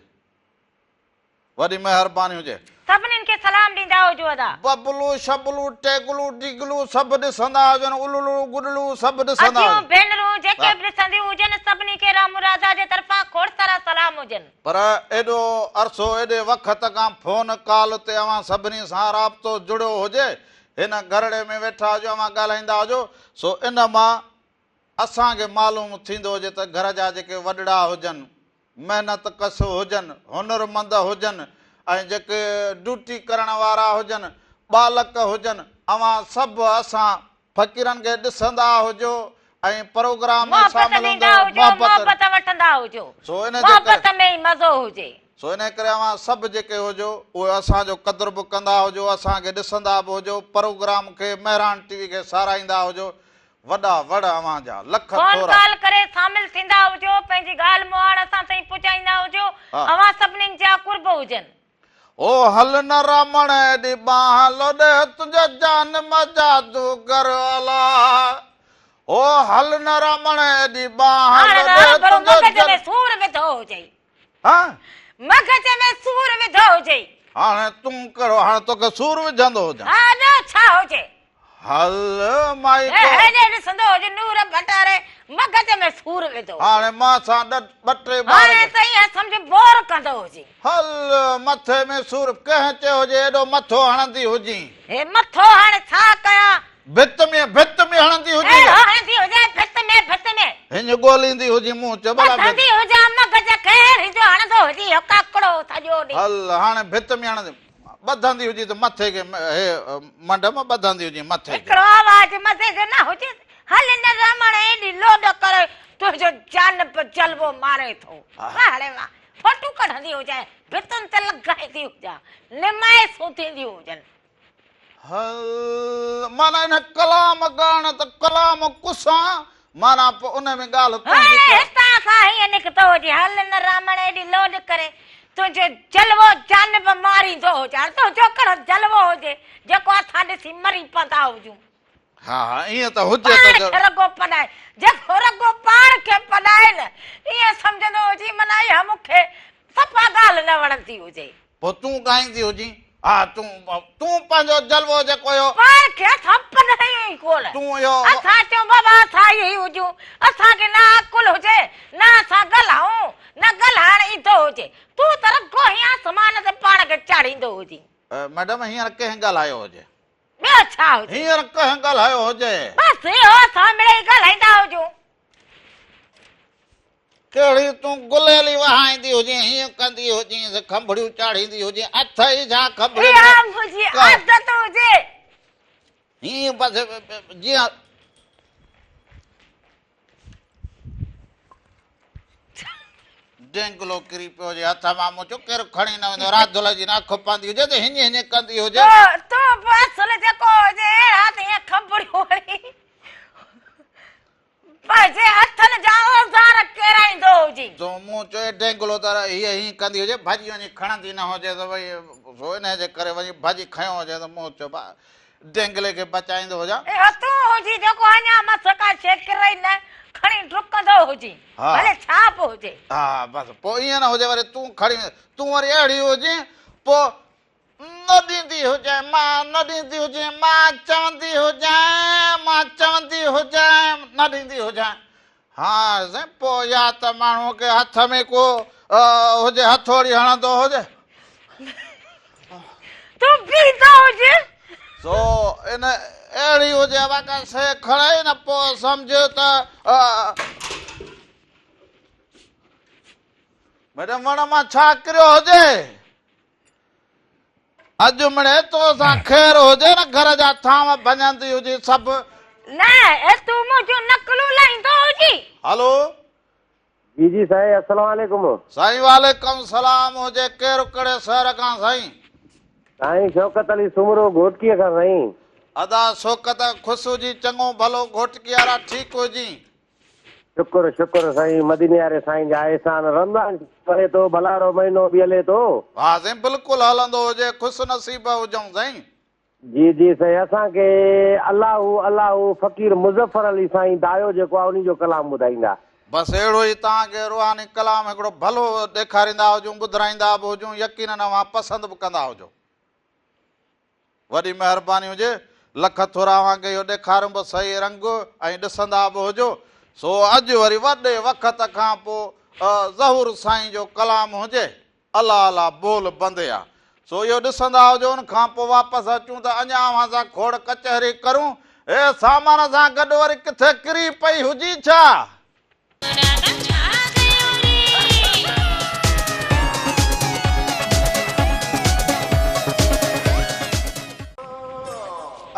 وڏي مهرباني هجي. سڀنين کي سلام ڏيندا هجو ادا. ببلو شبلو ٽيگلو ڊيگلو سڀ ڏسندا هجن اللو گڏلو سڀ ڏسندا اديون هجن. ڀينرون جيڪي به ڏسنديون هجن سڀني کي رام راڌا جي طرفان کوڙ سارا سلام هجن. پر ايڏو عرصو ايڏي وقت کان فون ڪال تي اوهان سڀني سان رابطو جڙيو هجي هن گهرڙي ۾ ويٺا هجو اوهان ڳالهائيندا هجو سو ان مان اسان کي معلوم ٿيندو هجي ته گهر جا جيڪي وڏڙا هجن، محنت ڪش هجن، هنرمند هجن ۽ جيڪي ڊيوٽي ڪرڻ وارا هجن، ٻالڪ هجن، اوهان سڀ اسان فقيرن کي ڏسندا هجو ۽ پروگرام ۾ محبت شامل ڏيندا هوندو هجو، محبت محبت وٺندا هجو. سو ان جي ڪري. محبت ۾ ئي مزو هجي. سو انهيء ڪري اوهان سڀ جيڪي هجو، اهي اسان جو قدر به ڪندا هجو، اسان کي ڏسندا به هجو، پروگرام کي، مهراڻ ٽي وي کي ساراهيندا هجو. وڏا وڙ اوهان جا، لک فون ٿورا. ڪال ڪري شامل ٿيندا هجو، پنهنجي ڳالهه مهاڙ اسان تائين پهچائيندا هجو، اوهان سڀنين جا قرب هجن. او هل نه رامڻ ايڏي ٻانهن لوڏي تنهنجو جان مان جادوگر الا او هل نه رامڻ ايڏي ٻانهن هاڻ لوڏي ته هروڀرو تنهنجو مغز جان ۾ سور وڌو هجئي. ها؟ مغز ۾ سور وڌو هجئي. هاڻي تون ڪهڙو هاڻي توکي سور وجهندو هجان. ها ٻيو ڇا هجي. هل مائي ڪو. هيڏي ڏسندو هج نور ڀٽاري مغز ۾ سور وڌو هجي. هاڻي مان سان ٻه ٽي ٻار. هاڻي ته ائين سمجهه بور ڪندو هجي. هل مٿي ۾ سور ڪنهن چيو هجي ايڏو مٿو هڻندي هجين. هي مٿو هاڻي ڇا ڪيان. ڀت ۾ ڀت ۾ هڻندي هجين. اهڙو هڻندي هجان ڀت ۾ ڀت ۾. هينج ڳوليندي هجين مون چيو ڀلا ڀت. ٻڌندي هجان مغز کي هينج هڻندو هجين اهو ڪاڪڙو سڄو ڏينهن. هل هاڻي ڀت ۾ هڻندي ٻڌندي هجين ته مٿي کي هي منڍ مان ٻڌندي هجين مٿي کي. هڪڙو آواز مزي جو نه هجيس هل نه رمڻ ايڏي لوڏ ڪري تنهنجو جان به جلوو ماري ٿو. واهه ڙي واهه فوٽو ڪڍندي هجانء ڀتن تي لڳائيندي هجان نمائشون ٿينديون هجن. هل معنيٰ ان ڪلام ڳائڻ ته ڪلام ڪسان معنيٰ پوء ان ۾ ڳالهه تنهنجي هاڻي ڪر. هتان کان هيئن نڪتو هجي هل نه رامڻ ايڏي لوڏ ڪري تنهنجو جلوو جان به ماريندو هجي هاڻي تنهنجو ڪهڙو جلوو هجي جيڪو اسان ڏسي مري پوندا هجون. ها ها ائين ته هجي ته پاڻ کي رڳو پڏائي جيڪو رڳو پاڻ کي پڏائي نه ائين سمجهندو هجي معنيٰ اها مون کي صفا ڳالهه نه وڻندي هجي. پوء تون ڳائيندي هجين؟ ها تون تون پنهنجو جلوو جيڪو اهو. پاڻ کي اسان پڏايون ئي ڪونه. تون اهو. اسان چئون بابا اسان اهي ئي هجون. اسان کي نه عقل هجي نه اسان ڳالهائون نه ڳالهائڻ ايندو هجي. تون ته رڳو هيئن آسمان تي پاڻ کي چاڙهيندو هجين. ميڊم هينئر ڪنهن ڳالهايو هجي؟ ٻيو ڇا هجي؟ هينئر ڪنهن ڳالهايو هجي؟ بس اهو اسان مڙئي ڳالهائيندا هجون. ڪهڙي تون گليلي وهائيندي هجين، هيئن ڪندي هجينس، کنڀڙيون چاڙهيندي هجين، اٿئي ڇا کنڀڙين ۾؟ اها منهنجي عادت هجي. هيئن بس جيئن ڊينگلو ڪري پيو هجي هٿ مان، مون چيو ڪير کڻي نه ويندو، راڌل جي نه اک پوندي هجي ته هيئن هيئن ڪندي هجي. تون به اصل جيڪو هجي اهڙا ته هيئن کنڀڙيون هڻي. پنهنجي هٿن جا اوزار ڪيرائيندو هجين. سو مون چيو اي ڊينگلو ته هيء هيئن ڪندي هجي، ڀڄي وڃي کڻندي نه هجي ته ڀئي سو انهيء جي ڪري وڃي ڀڄي کنيو هجي ته مون چيو ڀاء ڊينگلي کي بچائيندو هجان. اهو تون هجين جيڪو اڃا مس ڪا شيء ڪرئي نه کڻي ڊڪندو هجين، ڀلي ڇا به هجي. ها بس پوء ائين نه هجي وري تون کڻي تون وري اهڙي هجين پوء نه ڏيندي هجين مان نه ڏيندي هجين مان چوندي هجين مان چوندي هجين نه ڏيندي هجين ها سائين پوء يا ته ماڻهوء کي هٿ ۾ ڪو هجي هٿوڙي هڻندو هجي. تون بيهندو هجين. سو ان اهڙي هجي اها ڪا شيء کڻئي نه پوء سمجهه ته ميڊم وڻ مان ڇا ڪريو هجي. اڄ مڙئي تو سان خير هجي نه گهر جا ٿانو ڀڃندي هجي سڀ. نه اي تون منهنجون نقلون لاهيندو هجين. هلو. جي جي سائين السلام عليڪم. سائين وعليڪم سلام هجي ڪير ڪهڙي شهر کان سائين. سائين شوڪت علي سومرو گهوٽڪي کان سائين. ادا شوڪت خوش هجين چڱو ڀلو گهوٽڪي وارا ٺيڪ هجين. شڪر شڪر سائين مديني واري سائين جا احسان رمضان شريف هلي ٿو ڀلارو مهينو به هلي ٿو. ها سائين بلڪل هلندو هجي خوش نصيب هجون سائين. جي جي سائين اسان کي الله هو الله هو فقير مظفر علي سائين دايو جيڪو آهي انهي جو ڪلام ٻڌائيندا. بس اهڙو ئي توهان کي روحاني ڪلام هڪڙو ڀلو ڏيکاريندا هجون ٻڌرائيندا به هجون يقينن اوهان پسند به ڪندا هجو. وڏي مهرباني هجي. لک ٿورا اوهان کي اهو ڏيکاريم به سهي رنگ ۽ ڏسندا به هجو. سو اڄ وري وڏي وقت کان پو ظهور سائين جو ڪلام هجي. الله الله بول بنديا. سو اهو ڏسندا هجو ان کان پو واپس اچون ته اڃا اوهان سان کوڙ ڪچهري ڪرون. هي سامان سان گڏ وري ڪٿي ڪري پئي هجي ڇا؟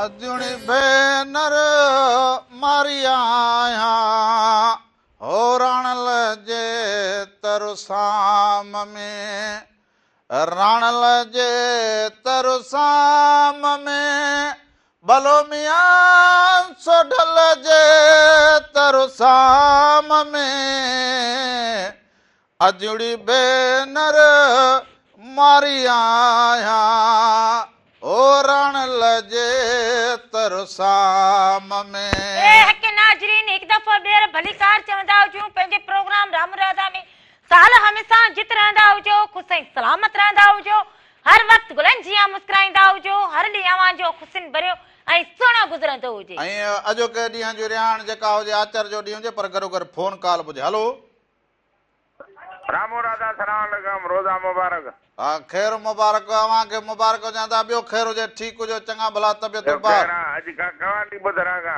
اديوڻي ڀينر ماري آهيان هو راڻل جي ترسام ۾، راڻل جي ترسام ۾، ڀلو ميان سوڍل جي ترسام ۾، اجڙي ڀينر ماري آهيان او راڻل جي ترسام ۾. اي حق ناظرين هڪ دفعو ٻيهر ڀليڪار چوندا هجون پنهنجي پروگرام رام راڌا ۾ سال هميسان جت رهندا هجو خوش ۽ سلامت رهندا هجو هر وقت گلن جيان مسڪرائيندا هجو، هر ڏينهن اوهان جو خوشين ڀريو ۽ سهڻو گذرندو هجي. ۽ اڄوڪي ڏينهن جي رهاڻ جيڪا هجي آچر جو ڏينهن هجي پر گڏوگڏ فون ڪال به هجي. هلو. رامو راڌا سلام عليڪم روزا مبارڪ. ها خير مبارڪ اوهان کي مبارڪ هجن ادا ٻيو خير هجي ٺيڪ هجو چڱا ڀلا طبيعتون ٻيو بار. خير آ اڄ ڪا قوالي ٻڌران ڪا.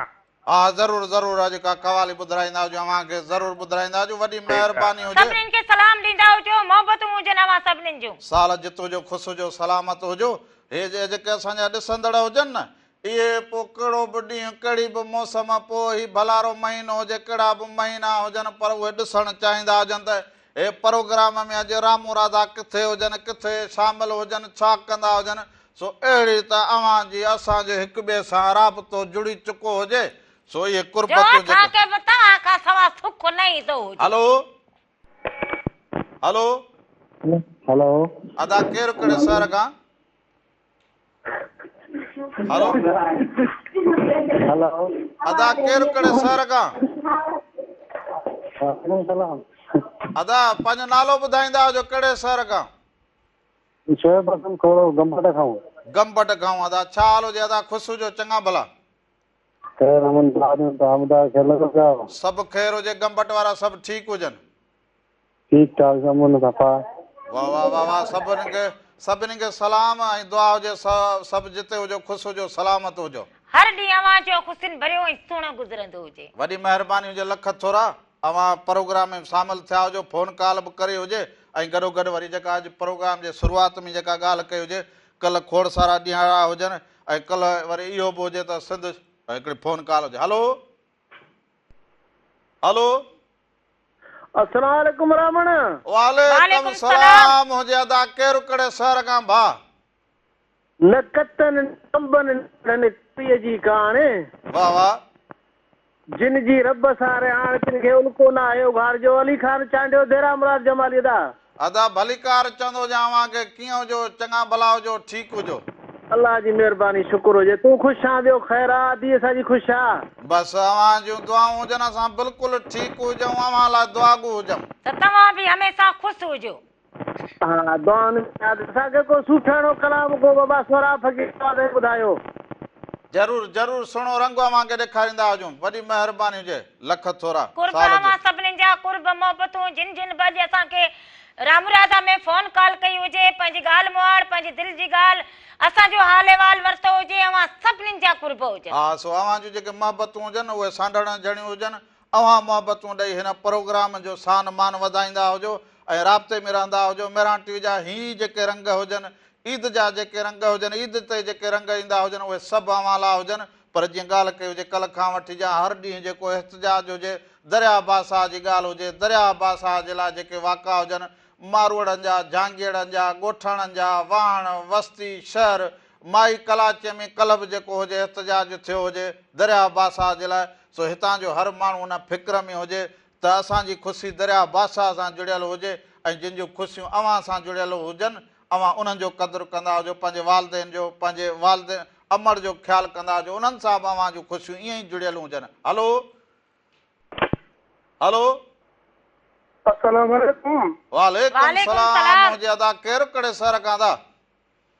ها ضرور ضرور اڄ ڪا قوالي ٻڌرائيندا هجو اوهان کي ضرور ٻڌرائيندا هجو وڏي ٺيڪ آ. مهرباني هجي. سڀنين کي سلام ڏيندا هجو محبتون هجن اوهان سڀنين جون. سال جت هجو خوش هجو سلامت هجو هي جيڪي اسان جا ڏسندڙ هجن نه اهي پو ڪهڙو به ڏينهن ڪهڙي به موسم پو هي ڀلارو مهينو هجي ڪهڙا به مهينا هجن پر اهي ڏسڻ چاهيندا هجن ته هي پروگرام ۾ اڄ رامو راڌا ڪٿي هجن ڪٿي شامل هجن ڇا ڪندا هجن سو اهڙي ته اوهان جي اسان جو هڪ ٻئي سان رابطو جڙي چڪو هجي سو اهي جو قربتون اسان جيڪي. کي به توهان کان سوا سک نه ايندو هجي. هلو هلو. هلو. ادا ڪير ڪهڙي شهر کان. هلو. هلو. ادا ڪير ڪهڙي شهر کان. وعليڪم سلام. ادا پنهنجو نالو ٻڌائيندا هجو ڪهڙي شهر کان. شعيب حسن کوڙو گمبٽ کان. گمبٽ کان ادا ڇا حال هجي ادا خوش هجو چڱا ڀلا. خير امن دعا ڏيون توهان ٻڌايو خير لڳو پيا آهيو. سڀ خير هجي گمبٽ وارا سڀ ٺيڪ هجن. ٺيڪ ٺاڪ امن صفا. واه واه واه واه سڀني کي سڀني کي سلام ۽ دعا هجي سڀ جتي هجو خوش هجو سلامت هجو. هر ڏينهن اوهان جو خوشين ڀريو ۽ سهڻو گذرندو هجي. وڏي مهرباني هجي لک ٿورا. اوهان پروگرام ۾ شامل ٿيا هجو فون ڪال به ڪري هجي ۽ گڏو گڏ وري جيڪا اڄ پروگرام جي شروعات ۾ جيڪا ڳالهه ڪئي هجي ڪلهه کوڙ سارا ڏينهڙا هجن ۽ ڪلهه وري اهو به هجي ته سنڌ هڪڙي فون ڪال هجي هلو هلو. السلام عليڪم راوڻ. وعليڪم سلام هجي ادا ڪير ڪهڙي شهر کان ڀاء. نه ڪتن نه ڪنبن نه ڪوئي جي ڪهاڻي. واه واه. جن جي رب سان رهاڻ تن کي الڪو نه آهي اگهاڙ جو علي خان چانڊيو ديرا مراد جمالي ادا. ادا ڀليڪار چوندو هجان اوهان کي ڪيئن هجو چڱا ڀلا هجو ٺيڪ هجو. الله جي مهرباني شڪر هجي تون خوش آن ٻيو خير آ ادي اسان جي خوش آ. بس اوهان جون دعائون هجن اسان بلڪل ٺيڪ هجون اوهان لاء دعاگو هجون. ته توهان به هميشه خوش هجو. ها دعائن ۾ ياد اسان کي ڪو صوفياڻو ڪلام ڪو بابا سهراب فقير آواز ۾ ٻڌايو. ضرور ضرور سهڻو رنگ اوهان کي ڏيکاريندا هجون وڏي مهرباني هجي لک ٿورا قرب سال اوهان هجي. سڀنين جا قرب محبتون جن جن به اڄ اسان کي رامراڌا ۾ فون ڪال ڪئي هجي پنهنجي ڳالهه مهاڙ پنهنجي دل جي ڳالهه اسان جو حال احوال ورتو هجي اوهان سڀنين جا قرب هجن. ها سو اوهان جون جيڪي محبتون هجن اهي سانڍڻ جهڙيون هجن اوهان محبتون ڏئي هن پروگرام جو سان مان وڌائيندا هجو ۽ رابطي ۾ رهندا هجو مهراڻ ٽي وي جا هي جيڪي رنگ هجن عيد جا جيڪي رنگ هجن عيد تي جيڪي رنگ ايندا هجن اهي سڀ اوهان لا هجن پر جيئن ڳالهه ڪئي هجي ڪلهه کان وٺي جا هر ڏينهن جيڪو احتجاج هجي درياهه بادشاهه جي ڳالهه هجي درياهه بادشاهه جي لاء جيڪي واقعا هجن ماروئڙن جا جهانگيئڙن جا ڳوٺاڻن جا واهڻ وستي شهر مائي ڪلاچيء ۾ ڪلهه به جيڪو هجي احتجاج ٿيو هجي درياهه بادشاهه جي لاء سو هتان جو هر ماڻهو ان فڪر ۾ هجي ته اسان جي خوشي درياهه بادشاهه سان جڙيل هجي ۽ جن جون خوشيون اوهان سان جڙيل هجن اوهان انهن جو قدر ڪندا هجو پنهنجي والدين جو پنهنجي والدين امڙ جو خيال ڪندا هجو انهن سان به اوهان جون خوشيون ائين ئي جڙيل هجن هلو هلو. السلام عليڪم. وعليڪم وعليڪم سلام سلام. هجي ادا ڪير ڪهڙي شهر کان ادا.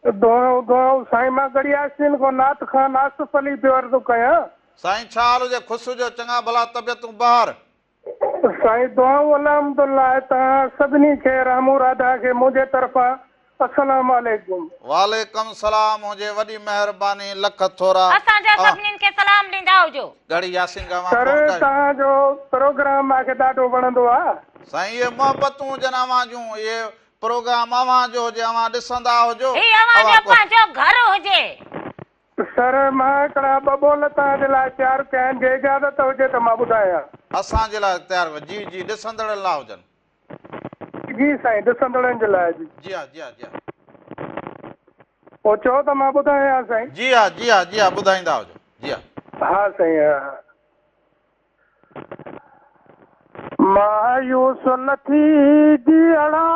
دعائون دعائون سائين مان ڳڙهي ياسين کان نعت خوان آصف علي پيو عرض ڪيان. سائين ڇا حال هجي خوش هجو چڱا ڀلا طبيعتون بهار. سائين دعائون الحمدالله توهان سڀني کي رامو راڌا کي منهنجي طرفان السلام عليڪم. وعليڪم سلام هجي وڏي مهرباني لک ٿورا اسان جا اوهان. سڀنين کي سلام ڏيندا هجو. ڳڙهي ياسين کان اوهان سر فون ڪيو. توهان جو پروگرام مان کي ڏاڍو وڻندو آ. سائين اهي محبتون هجن اوهان جون اهي پروگرام اوهان جو هجي اوهان ڏسندا هجو هي اوهان جو اوهان ڪو. پنهنجو گهر هجي. سر مان هڪڙا ٻه ٻول توهان جي لاء تيار ڪيا آهن جي اجازت هجي ته مان ٻڌايان. اسان جي لاء تيار جي جي ڏسندڙن لاء هجن. جي سائين ڏسندڙن جي لاء جي. جي ها جي ها جي ها. پوء چئو ته مان ٻڌايان سائين. جي ها جي ها جي ها ٻڌائيندا هجو جي ها. ها سائين ها. مايوس نه ٿي جيئڙا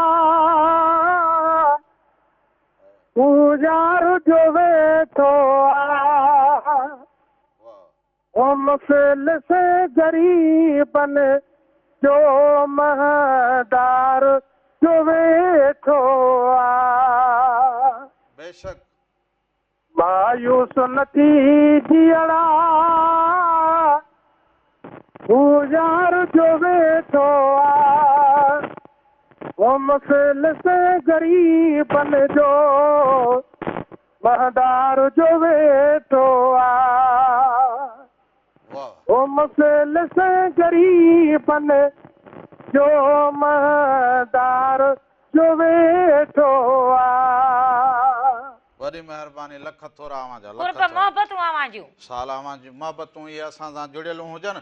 هو يار جو ويٺو آ هو مفلس غريبن جو مهندار جو ويٺو آ. بيشڪ. مايوس نه ٿي جيئڙا، هو يار جو ويٺو آ، هو مفلس غريبن جو مهندار جو ويٺو آ، هو مفلس غريبن جو مهندار جو ويٺو آ. وڏي مهرباني لک ٿورا اوهان جا لک قرب ٿورا. محبتون اوهان جون. سال اوهان جون محبتون اهي اسان سان جڙيلون هجن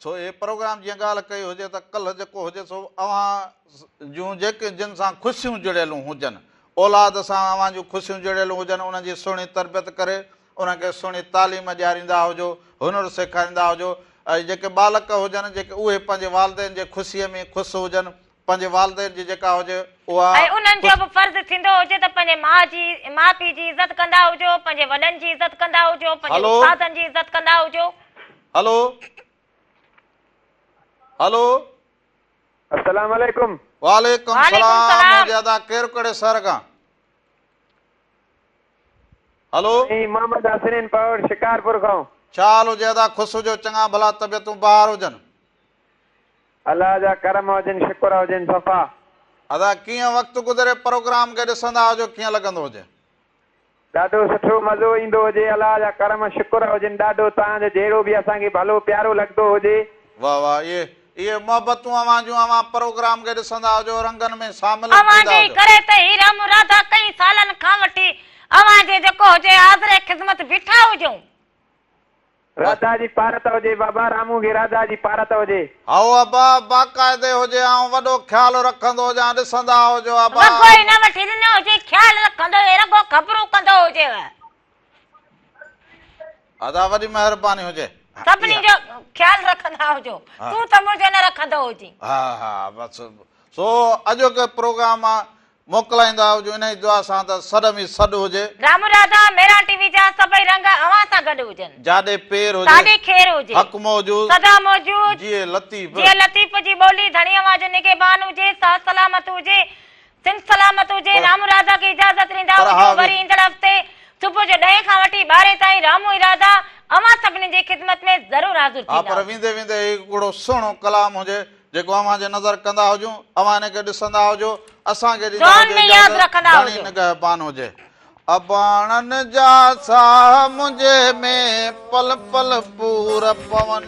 سو اهي پروگرام جيئن ڳالهه ڪئي هجي ته ڪلهه جيڪو هجي سو اوهان جون جيڪي جن سان خوشيون جڙيلون هجن اولاد سان اوهان جون خوشيون جڙيلون هجن انهن جي سهڻي تربيت ڪري انهن کي سهڻي تعليم ڏياريندا هجو هنر سيکاريندا هجو ۽ جيڪي ٻالڪ هجن جيڪي اهي پنهنجي والدين جي خوشي ۾ خوش هجن پنهنجي والدين جي جيڪا هجي اها ۽ انهن جو به فرض ٿيندو هجي ته پنهنجي ماء جي ماء پيء جي عزت ڪندا هجو، پنهنجي وڏن جي عزت ڪندا هجو، پنهنجي هلو. استادن جي عزت ڪندا هجو. هلو هلو. السلام عليڪم. وعليڪم وعليڪم سلام سلام. هجي ادا ڪير ڪهڙي شهر کان. هلو. سائين محمد حسنين پهوڙ شڪارپور کان. ڇا حال هجي ادا خوش هجو چڱا ڀلا طبيعتون بهار هجن. الله جا ڪرم هجن شڪر هجن صفا. ادا ڪيئن وقت گذري پروگرام کي ڏسندا هجو ڪيئن لڳندو هجي. ڏاڍو سٺو مزو ايندو هجي الله جا ڪرم شڪر هجن ڏاڍو توهان جو جهڙو به اسان کي ڀلو پيارو لڳندو هجي. واه واه اهي اهي محبتون اوهان جون اوهان پروگرام کي ڏسندا هجو رنگن ۾ شامل اوهان ٿيندا جي ئي هجو. ڪري ته هي رام راڌا ڪئين سالن کان وٺي اوهان جي جيڪو هجي حاضر خدمت بيٺا هجون. راڌا جي پارت هجي بابا رامون کي راڌا جي پارت هجي. هائو ابا باقاعدي هجي آئون وڏو خيال رکندو هجان ڏسندا هجو ابا. وڳو ئي نه وٺي ڏنو هجي خيال رکندو هجي رڳو خبرون ڪندو هجيو. ادا وڏي مهرباني هجي. سڀني جو خيال رکندا هجو تون ته منهنجو نه رکندو هجين. ها ها بس سو اڄوڪي پروگرام موڪلائيندا هجون انهي دعا سان ته سڏ ۾ سڏ هجي. رام راڌا ميران ٽي وي جا سڀئي رنگ اوهان سان گڏ هجن. جاڏي پير هجي. تاڏي خير هجي. حق موجود. سدا موجود. جيئي لطيف. جيئي لطيف جي ٻولي ڌڻي اوهان جو نگهبان هجي ساٿ سلامت هجي سنڌ سلامت هجي رام راڌا کي اجازت ڏيندا پر ها هجو وري ايندڙ هفتي صبح جو ڏهين کان وٺي ٻارهين تائين رامو ۽ راڌا اوهان سڀني جي خدمت ۾ ضرور حاضر ها ٿيندا پر هجو. ويندي ويندي هي هڪڙو سهڻو ڪلام هجي جيڪو اوهان جي نظر ڪندا هجون، اوهان ان کي ڏسندا هجو، اسان کي ڏيندا دعائن هجو ۾ ياد اجازت، رکندا ڌڻي هجو. نگهبان هجي. اباڻن جا ساهه منهنجي ۾ پل پل پور پون.